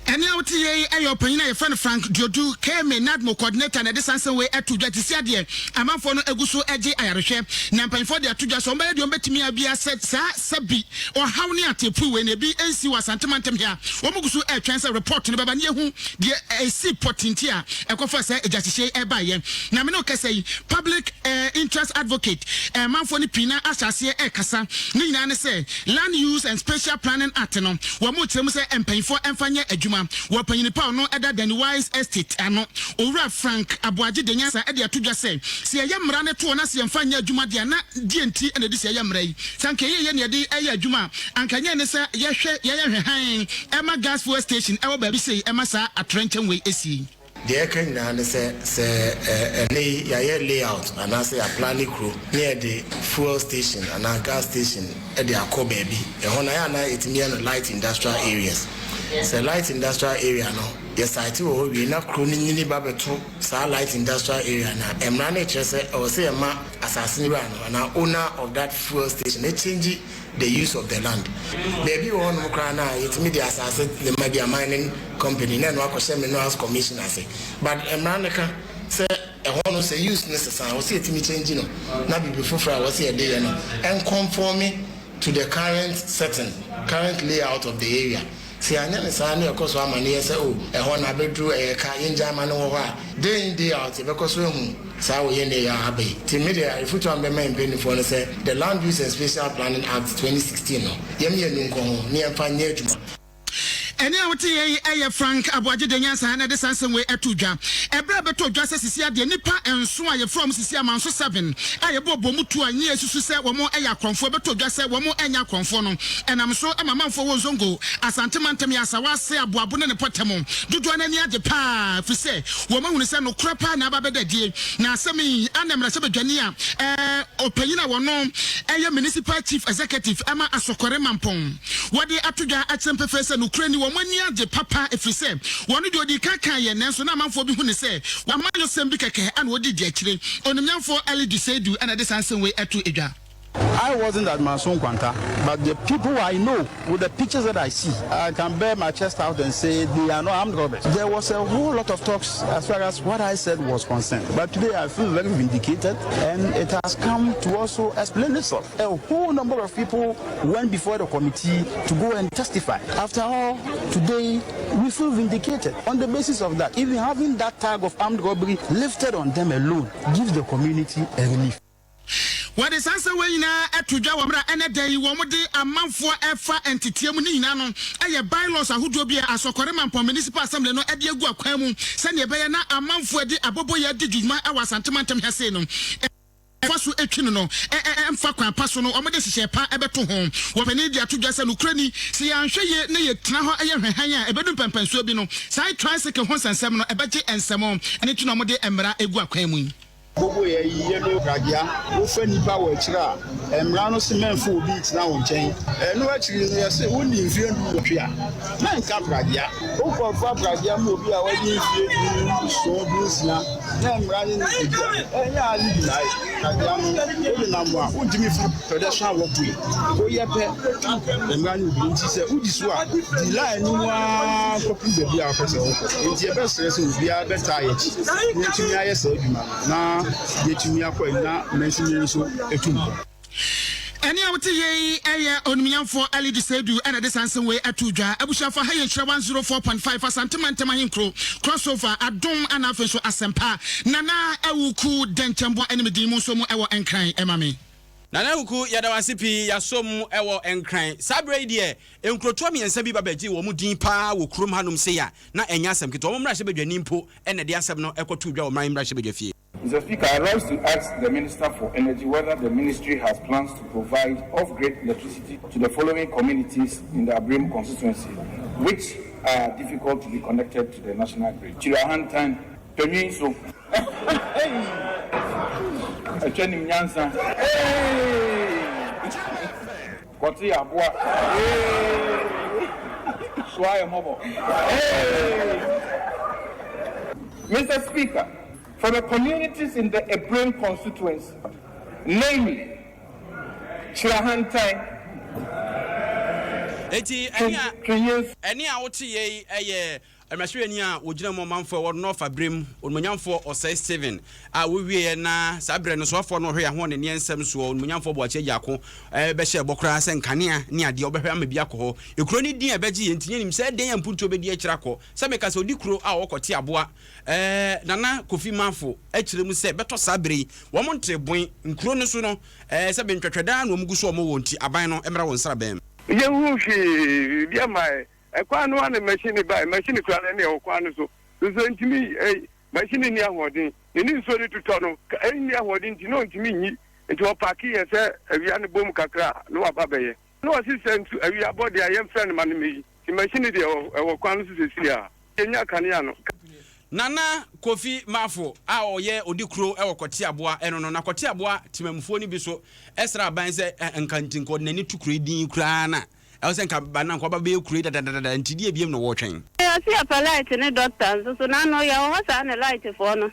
Ɛnne a wote yei yɛ ɔpanyin a yɛfrɛ no Frank Duodu, KMA NADMO coordinator na ɛde saa nsɛm wei ato dwa. Te sia deɛ amanfoɔ no gu so gye ayarehwɛ na mpanyinfoɔ de ato dwa sɛ wɔbɛyɛ deɛ wɔbɛtumi a biara sɛ saa sɛbi ɔhaw ne ateepuo wei na ebi nsi wɔ Asante mantam ha. Wɔn gu so retwɛn sɛ report no bɛba na yɛahu deɛ ɛsi pɔtee nti a ɛkɔfaa saa egyahyehyeɛ yi baeɛ. Na me ne wo kasa yi, Public Interest Advocate manfoɔ no pii no ara ahyɛ aseɛ rekasa. Ne nyinaa ne sɛ Land Use and Spatial Planning Act no, wɔn rekyerɛ mu sɛ mpanyinfoɔ mfa nyɛ adwuma. Wɔ panyin pa a ɔno da Danny Wise Estate ano, Owura Frank Aboagye Denyansa de ato dwa sɛ, sɛ yɛyɛ mmara no toɔ na sɛ yɛmfa nyɛ adwuma deɛ a, na deɛ nti na ɛde sɛ yɛyɛ mmara yi? Sɛ anka ɛyɛ yie na yɛde yɛ adwuma a, anka ɛnyɛ ne sɛ yɛhwɛ yɛyɛ hwɛ hann ɛma gas fuel station ɛwɔ baabi sei ɛma saa atoyerɛnkyɛm wei ɛsi. Deɛ ɛka nyinaa ne sɛ, sɛ ɛnnɛ yi yɛayɛ layout anaasɛ yɛaplane kuro na yɛde fuel station anaa gas station de akɔ baabi, ɛhɔ no ayɛ a na yɛtumi yɛ no light industrial areas. Sɛ light industrial area no yɛ site wɔ hɔ wie na kuro no nyini ba bɛto saa light industrial area no a, mmara no kyerɛ sɛ ɛwɔ sɛ yɛma asase no wura no anaa owner of that fuel station change the use of the land. Baabi wɔ hɔnom koraa no a yɛtumi de asase de ma bi a mining company na ɛno akɔhyɛ minerals commission ase but mmara no ka sɛ ɛhɔ no sɛ use no sesa a ɛwɔ sɛ yɛtumi change no na biribi foforɔ a ɛwɔ sɛ yɛde yɛ no ɛnconforme to the current setting, current layout of the area. Sɛ yɛanyɛ no saa na yɛkɔ so ama no yɛ sɛ oh ɛhɔ no abɛduru ɛyɛ ka yɛngyae ma no wɔ hɔ a, day in day out yɛbɛkɔ so ahu saa wɔ yɛn nnɛ yi a aba yi. Nti me deɛ afotuo a mebɛma yɛn mpaninfoɔ ne sɛ the Land Use and Spatial Planning Act 2016 no yɛmmienu nkɔ ho na yɛmfa nyɛ adwuma. Ɛnne a wote yɛ yi yɛ Frank Aboagye Denyansa na ɛde saa nsɛm wei too dwa. Ɛberɛ a ɛbɛtɔɔ dwa sɛ sisi adeɛ nnipa nson a yɛfrɛ wɔn sisi Amanso Seven a yɛbɔɔ bɔ mu tuo a nyɛ yɛsusu sɛ wɔn yɛ akorɔmfoɔ ɛbɛtɔɔ dwa sɛ wɔn nyɛ akorɔmfoɔ no ɛnam so ma amanfoɔ wɔ Nzongo, Asante mantam yɛ Asawa ase, Aboabo ne ne mpɔtam dodoɔ no ani agye pa ara ɛfiri sɛ wɔn ahunu sɛ nokorɛ pa ara na aba abɛda adie. Na asɛm yi ana mmarahyɛbadwani a ɔpanyin a wɔno yɛ Municipal Chief Executive ma Asokore Mampong Wɔde ato dwa akyerɛ pefee sɛ nokorɛ ni, wɔn ani agye papa ɛfiri sɛ wɔn deɛ ɔdii kan kaeɛ, nanso na amanfoɔ bi hu no sɛ w'amanyɔsɛm bi kɛkɛ na ɔdi di akyire. Onimnyamfoɔ Alidu Seidu na ɛde saa nsɛm wei to dwa. I wasn't at Manso Nkwanta, but the people I know, with the pictures that I see, I can bare my chest out and say they are not armed robbers. There was a whole lot of talks as far as what I said was concerned. But today I feel very vindicated, and it has come to also explain itself. A whole number of people went before the committee to go and testify. After all, today we feel vindicated on the basis of that. Even having that tag of armed robbery lifted on them alone gives the community a relief. Wɔde saa nsɛm wei nyinaa to dwa wɔ mmerɛ a ɛnnɛ da yi wɔde amanfoɔ refa nteteɛ mu. Ne nyinaa no yɛ bylaws ahodoɔ bi a Asɔkɔre Mampɔn Municipal Assembly no de agu akwan mu sɛdeɛ ɛbɛyɛ na amanfoɔ de aboboyɛ adi dwuma wɔ Asante mantam ha sei no. Fa so twi no no mfa kwan pa so no, wɔde nhyehyɛe pa bɛto ho. Wɔpanin de ato dwa sɛ, Nokorɛ ni, sɛ yɛanhwɛ yie na yɛtena hɔ yɛ hwɛhann a, ɛbɛdu mpɛnpɛnsoɔ bi no, saa tricycle ho nsɛnsɛm no, ɛbɛgye nsam. Ɛno nti na wɔde mmara gu akwan mu yi. Bobo yɛ yiye no pragea, wofa nnipa wɔ akyiri a, mmara no se mɛmfa obi ntena wo nkyɛn. Ɛno akyiri no yɛse wonni mfeɛ dunwɔtwe a, mɛnka pragea. Wokɔfa pragea ma obi a wadi mfeɛ dunson, dunsia na mmara ne no kɔdi a, ɛnyɛ ade gyinae. Pragea no, wode nam a, wontumi mfa pedestrian walkway. Woyɛ pɛ, mmara ne wo di. Nti sɛ wodi so a, di line no mu ara kɔpem baabi a wopɛ sɛ wokɔ. Enti yɛbɛsrɛ sɛ obiara bɛtaa yɛn akyi na yɛatumi ayɛ saa adwuma no na yɛatumi akɔ anim na mansini nso atu mpɔn. Ɛnne a wote yei yɛ Onimnyamfoɔ Elidu Seidu na ɛde saa nsɛm wei ato dwa. Abusuafoɔ, ha yɛ Nhyira 104.5 Asante Mantam Ahenkuro, Crossover, Adom ɛna afei nso Asɛmpa. Nana Awuku Dɛnkyɛmboa ɛne me din mu nso mu ɛwɔ Nkran ɛma me. Nana Kuku yɛda wo ase pii yɛasɔ mu wɔ Nkran. Saa berɛ yi deɛ nkurotoɔ mmiɛnsa bi ba bɛgyee wɔn din paa wɔ kurom hanom sei a na ɛnyɛ asɛm ketewa. Wɔn mmarahyɛbadwani mpo na ɛde asɛm no kɔtoo dwa wɔ man mmarahyɛbadwafie. Mr Speaker, I rise to ask the Minister for Energy whether the ministry has plans to provide off-grid electricity to the following communities in the Abrim constituency, which are difficult to be connected to the national grid. Chirahantan, Penyinso, Atwa nim nyansa, Kɔte aboa, Soa yɛ mmɔbɔ. Mr Speaker, for the communities in the Abrim constituency, namely Chirahantan, Enti ɛnne a ɛnne a woteeɛ yi yɛ mmarahyɛbadwani a wɔgyina mu ɔmanfoɔ a ɛwɔ North Abrem, Onimuonyamfoɔ Osei Stephen a wɔwieɛ na saa berɛ no soafoɔ no ɔhwɛ yɛn ahoɔdenneɛ nsɛm soɔ, Onimuonyamfoɔ Boakye Agyarko bɛhyɛɛ bɔ koraa sɛ nkanea ne adeɛ ɔbɛhwɛ ama bi akɔ hɔ. Ekuro no din a ɛbɛgye yɛn nti yɛnnim sɛ ɛdɛn a mpuntuo bɛdi akyire akɔ. Sɛ meka sɛ ɔdi kuro a ɔkɔte aboa Ɛɛ Nana Kofi Marfo kyerɛ mu sɛ bɛtɔ saa bere yi wɔn ntee boe nkuro no so no ɛɛ sɛ bentwɛtwɛ daa na wɔn gu so wɔn wɔ nti aban no mmra wɔn nsraban mu. Yɛnhuu hwee, biribi mmaeɛ. Ɛkwan no ara na machine baeɛ. Machine koraa no, ɛnna ɛwɔ kwan no so. Nso ɛntumi, ɛ, machine nni ahoɔden. Ne ne nsuo no totɔ no, ɛnni ahoɔden nti na ɔntumi nyi. Nti ɔpaake yɛ sɛ awia no bom kakra a, na waba abɛyɛ. Na ɔse sɛ nso awia bɔ deɛ a, yɛmfrɛ no ma no mmɛyi. Nti machine deɛ ɛwɔ, ɛwɔ kwan no so seesei a. Yɛnya kanea no. Nana Kofi Marfo a ɔyɛ odikuro wɔ Kɔteaboa no no, na Kɔteaboa temamufoɔ no bi nso srɛ aban sɛ nka nti nka ɔde n'ani to kuro yi din koraa na ɛwɔ sɛ nka ba na nka ɔba bɛyɛ kuro yi dadadada nti deɛ biam na wɔretwɛn. Yɛse yɛpɛ light ne doctor nso so nano yɛwɔ hɔ saa ne light foɔ no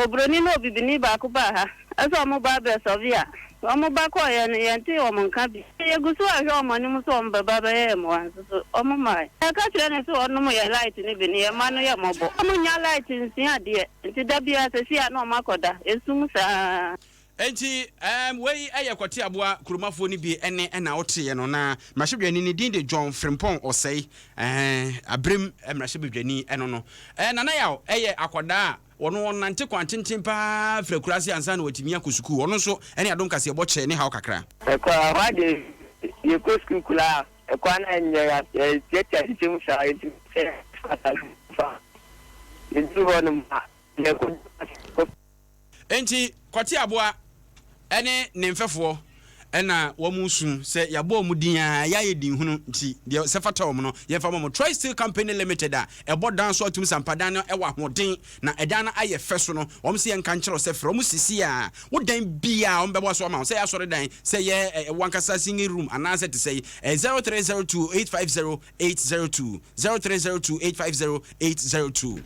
obroni ne obibini baako baa ha sɛ ɔmo ba abɛ sɔve a ɔmo ba kɔɔyɛ no yɛntee ɔmo nka bio yɛgu so ɛhwɛ ɔmo anim sɛ ɔmo bɛba abɛyɛ yɛn mmoa nso so ɔmo mmae yɛka kyerɛ no sɛ ɔnom yɛn light no bi no yɛn mma no yɛ mmɔbɔ ɔmo nnya light nsua adeɛ nti da biara sɛsi a na ɔmo akɔda esum saa. Enti ɛɛm wei yɛ Kwati Aboa kuromafoɔ no bi ɛne ɛna woteeɛ no na mmarahyɛbadwani ne din de John Frimpong Osei ɛɛ Abrem mmarahyɛbadwani ɛno no ɛɛ Nana Yaw ɛyɛ akwadaa a ɔno ɔnante kwan tenten paa firi akuraase ansa na watumi akɔ sukuu ɔno nso ɛne Adom Kaseɛbɔ kyɛɛ ne haw kakra. Ɛkwan hɔ adeɛ yɛkɔ sukuu koraa ɛkwan no anyɛ yɛtiatia hyehyɛ mu saa nti sɛ fa yɛduru hɔ nom a yɛkɔ Enti Kwati Aboa ne ne mfɛfoɔ na wɔresu sɛ yɛabɔ wɔn din a yɛayɛ din hunu nti deɛ sɛ fata wɔn no yɛmfa ma wɔn. Troy Steel Company Limited a ɛbɔ dan so atum sampa dan no wɔ ahoɔden na ɛdan no ayɛ fɛ so no wɔn sɛ yɛnka nkyerɛ wo sɛ frɛ wɔn sisi a wo dan biara wɔn bɛbɔ so ama wo sɛ ɛyɛ asɔredan sɛ ɛyɛ wankasa singing room anaasɛ te sɛ 0302 850 802 0302 850 802.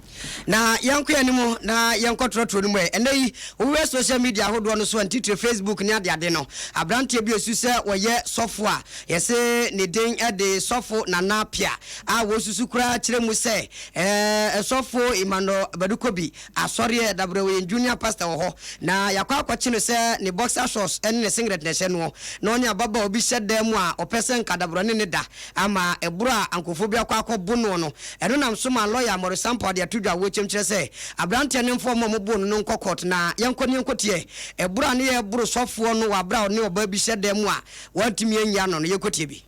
Na yɛnkɔ yɛn anim na yɛnkɔ trɔtrɔ no mu ɛ. Ɛnnɛ yi, wohwɛ social media ahodoɔ no so a, ntitire Facebook ne adeade no, aberanteɛ bi a ɛsu sɛ ɔyɛ sɔfo a yɛse ne din de Sɔfo Nana Appiah a wɔsusu koraa kyerɛ mu sɛ ɛɛ Sɔfo Emmanuel Badu Kobi asɔreɛ dabrɛ ɔyɛ junior pastor wɔ hɔ na yɛakɔ akɔkye no sɛ ne boxer shorts ne ne singlet na ɛhyɛ noɔ na ɔne ababaawa bi hyɛ dan mu a ɔpɛ sɛ nka dabrɛ ne ne da ama ɛboro a ankorɔfoɔ bi akɔ akɔbo noɔ no. Ɛno nam so maa lɔya Maurice Sampaw de ato dwa wɔ kyɛm kyerɛ sɛ aberanteɛ no mfa wɔn a wɔboo no no nkɔ kɔɔto na yɛnkɔ ne yɛnkɔtie ɛboro a ne yɛreboro sɔfoɔ no wɔ aberɛ a ɔne ɔbaa bi hyɛ dan mu a wɔantumi anyi ano no. Yɛnkɔtie bi.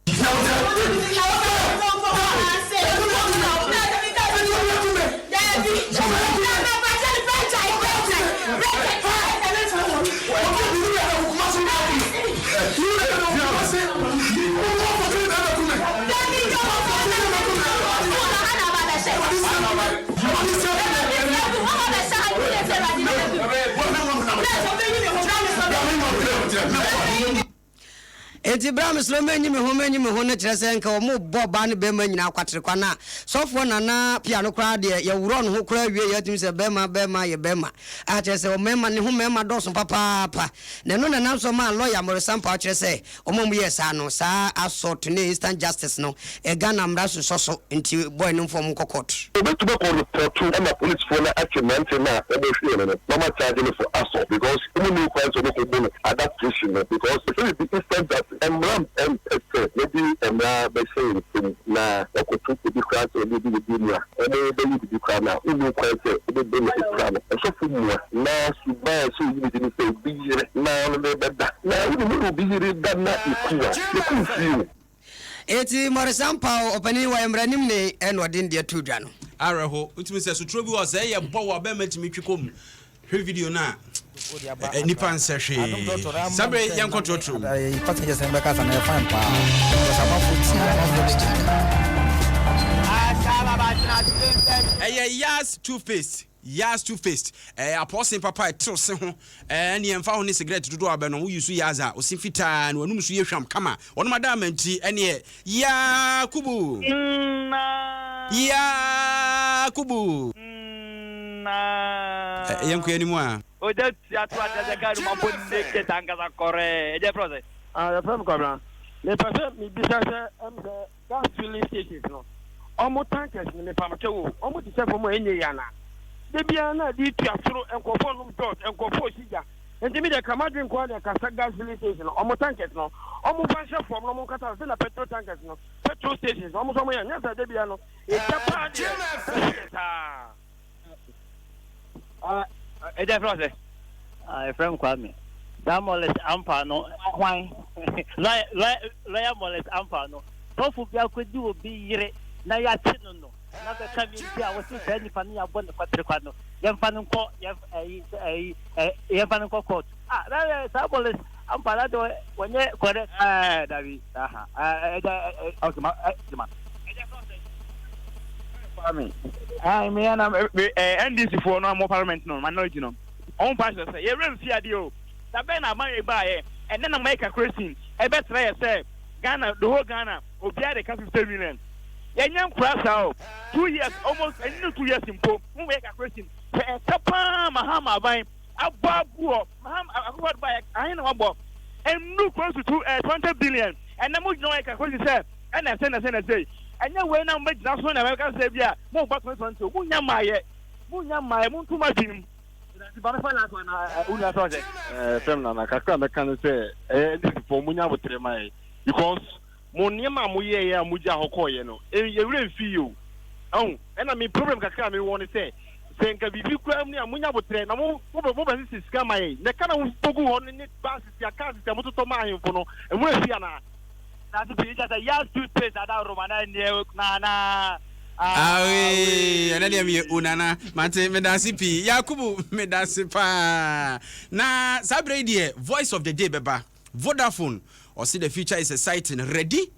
Enti berɛ a mesrɛ manyi me ho manyi me ho no kyerɛ sɛ nka wɔbɔ ɔbaa ne bɛrima nyinaa kwaterekwa na sɔfoɔ Nana Pia no koraa deɛ yɛworɔ ne ho koraa wie yɛatumi sɛ bɛrima bɛrima yɛ bɛrima a kyerɛ sɛ ɔmmarima ne ho mmarima dɔɔso papaapa na ɛno na ɛnam so maa lɔya Maurice Sampaw kyerɛ sɛ Wɔn a wɔyɛɛ saa no, saa assault ne instant justice no, Ghana mmara sosɔ so, nti boy no mfa wɔn nkɔ court. Obetumi akɔ repɔto ma polisfoɔ no akye mmeranteɛ no a wɔbɛhwee no no na wɔn acharge no for assault because wɔn nni kwan sɛ wɔbɛkɔ bu no at that station no because yɛfrɛ biribi instant justice. Mmara mpɛ sɛ yɛde mmara bɛhyɛ yɛn nsam na wɔkɔto obi koraa sɛ ɔne obi wɔ bi mu a wɔbɛyɛ biribi koraa no a wonni kwan sɛ wobɛbu no apira no. Ɔsɔfo mua na suban a ɛsɛ oyi ne di ne sɛ obi yere na ɔne no bɛda na. Ɛɛ wonim wode obi yere da na yɛku wo a, yɛku wo fie o. Enti Maurice Ampaw, ɔpanin wɔ mmaranim ne ɛna ɔde ndeɛ too dwa no. Awerɛho, wotumi sɛ sotoro bi wɔ hɔ sɛ ɛyɛ bɔ wɔ abɛɛma tumi twi kɔ mu. Hwɛ video no a nnipa nsɛ hwee. Saa bere yɛnkɔ trɔtrɔ mu. Ɛyɛ Yaz toothpaste. Yaz toothpaste. Ɛyɛ apɔɔsen papa a ɛtew se ho. Ɛne ɛmfa ho ne sigaret dodoɔ a wobɛnom, wo use Yaz a, wo se fitaa na w'anum nso yɛ hwam kama. Wɔnom adaama nti, ɛneɛ Yakubu! Yakubu! Na. Yɛnkɔ yɛn anim a. Ogya tua to akyerɛ sɛ kaa no mu abɔ naked ankasa kɔrɛɛ. Ɛgya yɛfrɛ wo sɛn? Ah yɛfrɛ me Kwabena. Mepɛ sɛ mebisa sɛ ɛm sɛ gas filling stations no ɔmo tankers no mepamokyɛw o ɔmo te sɛ fam a ɛnyɛ yie anaa? Da biara na ade tua soro nkurɔfoɔ nom dɔt nkurɔfoɔ si gya nti me deɛ ka m'adwene nko ara deɛ ka sɛ gas filling station no ɔmo tankers no ɔmo mfa nhyɛ fam na ɔmo nkata so sɛnea petrol tankers no petrol stations ɔmo nso ɔmo yɛ nyɛ sɛ da biara no Egya paa deɛ ɛyɛ saa. Ɛgya ɛfrɛ sɛ. Ɛfrɛ m Kwame. Saa Morris Ampa no hwan? Lawyer Morris Ampa no. Sɔfo bi akɔdi obi yere na yɛakye no no na bɛka mi nti a wɔse saa nipa no yɛabɔ ne kwaterekwa no yɛmfa no nkɔ yɛmfa no nkɔ court. Ah, saa Morris Ampa no de wɔnyɛ correct. Ɛɛ dabi aha ɛgya okay ma ɛ ma. Kwame. Ayi me na me eh, NDC foɔ no a mo parliament no minority no. Wɔn pa kyerɛ sɛ yɛwura mfi adeɛ o. Da bɛn na aban yɛ baayɛ ɛnɛ na mayɛ calculation ɛbɛkyerɛ yɛ sɛ Ghana the whole Ghana obiara de ka 50 million. Yɛnyɛ nkora saa o. 2 years almost ɛnyɛ 2 years mpo mo yɛ calculation sɛ ɛka paa Mahama aban abɔ agu hɔ Mahama Akufo-Addo baayɛ ahe na wabɔ ɛnnu close to two, 20 billion. Ɛnɛ mo gyina hɔ yɛ calculation sɛ ɛna ɛsɛ na ɛsɛ na ɛsɛ ɛnyɛ wei na mobɛgyina so na mɛka sɛ bi a moba 2020 monya mmaayɛ monya mmaayɛ monto mo adwene mu. Fɛm nana kakra mɛka no sɛ ɛyɛ NDC foɔ mo nya abotrɛ ma yɛ because mo nneɛma a mo yɛɛyɛ a mo gya hɔ kɔɔyɛ no yɛwerɛ mfi yɛ o ɛho ɛna me problem kakra a mewɔ no sɛ sɛ nka biribi koraa mu ni a mo nya abotrɛ na mo mo bɛ mo bɛ sisi sika ma yɛ na ɛka na mo bɔ gu hɔ no ne baasisi a kaa sisi a mo totɔ ma ahemfo no ɛmo afi anaa. Nanso pii kyerɛ sɛ Yas toothpaste adahorow na ɛneɛ na na Awee, ɛnɛ deɛ meyɛ onana. Mate, medase pii. Yakubu, medase paa. Na saa berɛ yi deɛ, voice of the day bɛba. Vodafone, ɔse the future is exciting. Ready?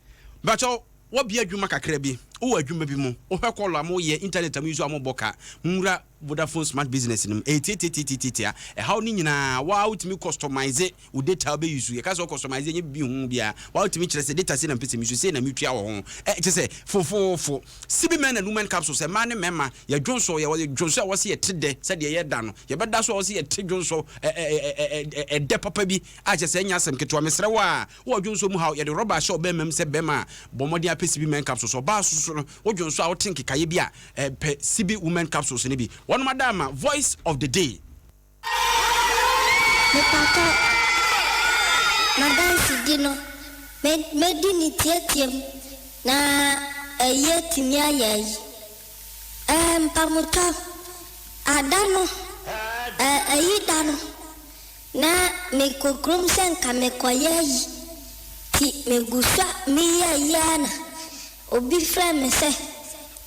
Mpakyɛw, woabue adwuma kakra bi, wowɔ adwuma bi mu, wohwɛ call a moyɛ, internet a mo use a mobɔ ka, monwura Vodafone Smart Business no mu. Ɛyɛ tiatiatiatiatia. Ɛhaw no nyinaa, wo ara wotumi customise wo data a wobɛ use. Yɛka sɛ wo customise ɛnyɛ biribi huhu biara. Wo ara wotumi kyerɛ sɛ data sei na mepɛ sɛ me use, sei na metua wɔ ho. Ɛ, kyerɛ sɛ, fofoofo. CB Men and Women Capsules, mmaa ne mmarima, yɛ dwonsɔ, yɛwɔ dwonsɔ a ɛwɔ sɛ yɛte dɛ sɛdeɛ yɛda no. Yɛbɛda so a ɛwɔ sɛ yɛte dwonsɔ ɛ, ɛ, ɛ, ɛ, ɛdɛ papa bi a kyerɛ sɛ ɛnyɛ asɛm ketewa. Mesrɛ wo a, wowɔ dwonsɔ mu haw, yɛde rɔba ahyɛ ɔbarima mu sɛ barima a, bɔ mmɔden apɛ CB Men Capsules. Ɔbaa nso so no, wo dwonsɔ a wote nkekaeɛ bi a, Pɛ Sibi Women Capsules no bi. Wɔnom ada ama Voice of the Day. Mepatɔ m'adansedi no mɛdi no tiatia mu na ayi atumi ayɛ ayi. Ɛɛ mpamotɔ, ada no, ɛɛ ayi da no na mekɔ kurom sɛ nka mekɔyɛ ayi nti megu so a meyɛ ayi ara na Obi frɛɛ me sɛ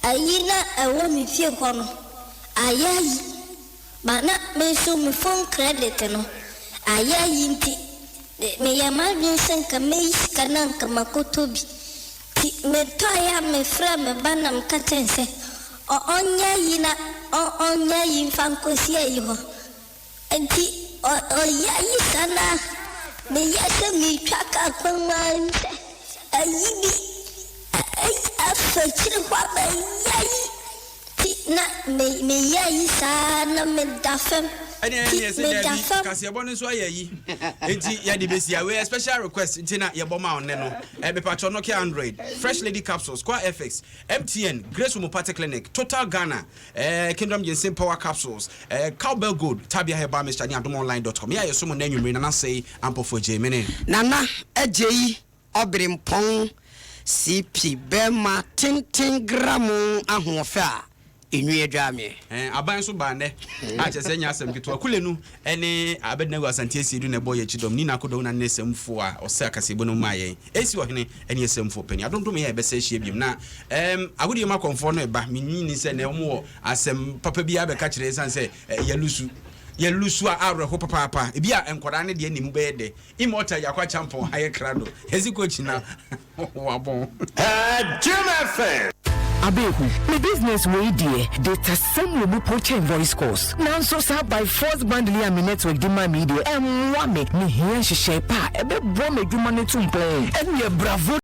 ayi no a ɛwɔ me fie hɔ no ayɛ ayi, but na me nso me phone credit no ayɛ ayi nti meyɛɛ m'adwene sɛ nka mɛyi sika na nka makɔtɔ bi. Nti metɔeɛ a mefrɛɛ me ba na meka kyerɛɛ no sɛ ɔnyɛ ayi na ɔnyɛ ayi mfa nkɔsi ayi hɔ. Nti ɔyɛ ayi saa no a, meyɛ sɛ meretwa kaa kwan mu ara ne sɛ ayi bi afa akyire hɔ abɛyɛ ayi. Nti na meyɛ ayi saa na meda fam. Ɛne Nti ɛne ɛsɛ meda daabi fam. Kaseɛbɔ no nso ayɛ ayi nti yɛde bɛsi a wei yɛ special request nti na yɛbɔ ma wo nnɛ no. Eh, mepakyɛw Nokia Android, Fresh Lady Capsules, Square FX, MTN, Grace Homeopathic Clinic, Total Ghana, Eh, Kingdom Ginseng Power Capsules, eh, Cowbell Gold, Tabia Herbal Mixture ne adomonline.com. Yɛ a yɛsom nnɛ anwummere, Nana Sey Ampofo Agyei, me ne. Nana Agyei Ɔberempɔn CP bɛrima tenten gramo ahoɔfɛ a. Enwi adwameɛ. Ɛɛ, aban nso baa nnɛ a kyerɛ sɛ ɛnyɛ asɛm ketewa. Kulenu ne Abednego Asante Asiedu na ɛbɔ yɛn akyi dɔm. Nina Akodow na ne sɛmfoɔ a ɔsɛ akasaebu no maa yɛn. AC Ɔhene ne ɛsɛmfoɔ panin. Adondom yɛ a yɛbɛsa ahyia biom. Na ɛɛm, agodie mu akɔmfoɔ no reba. Mennye nni sɛ nnɛ wɔwɔ asɛm papa biara bɛka kyerɛ yɛn ɛsiane sɛ yɛlusu. Yɛlusu a awerɛho papaapa. Ebia nkwadaa no deɛ na emu bɛyɛ dɛ. Immortal Yakwa Champon ayɛ krado. Yɛsi coach na wabɔn. Jim FM. Abeeku, me business wei deɛ, data sɛm wɔ mu po kyɛn voice calls. Nanso saa by force bundle yi a me network de ma me yi deɛ, ɛmmoa me. Mehia nhyehyɛe pa a ɛbɛboa m'adwuma no atu mpɔn. Ɛnneɛ bravo!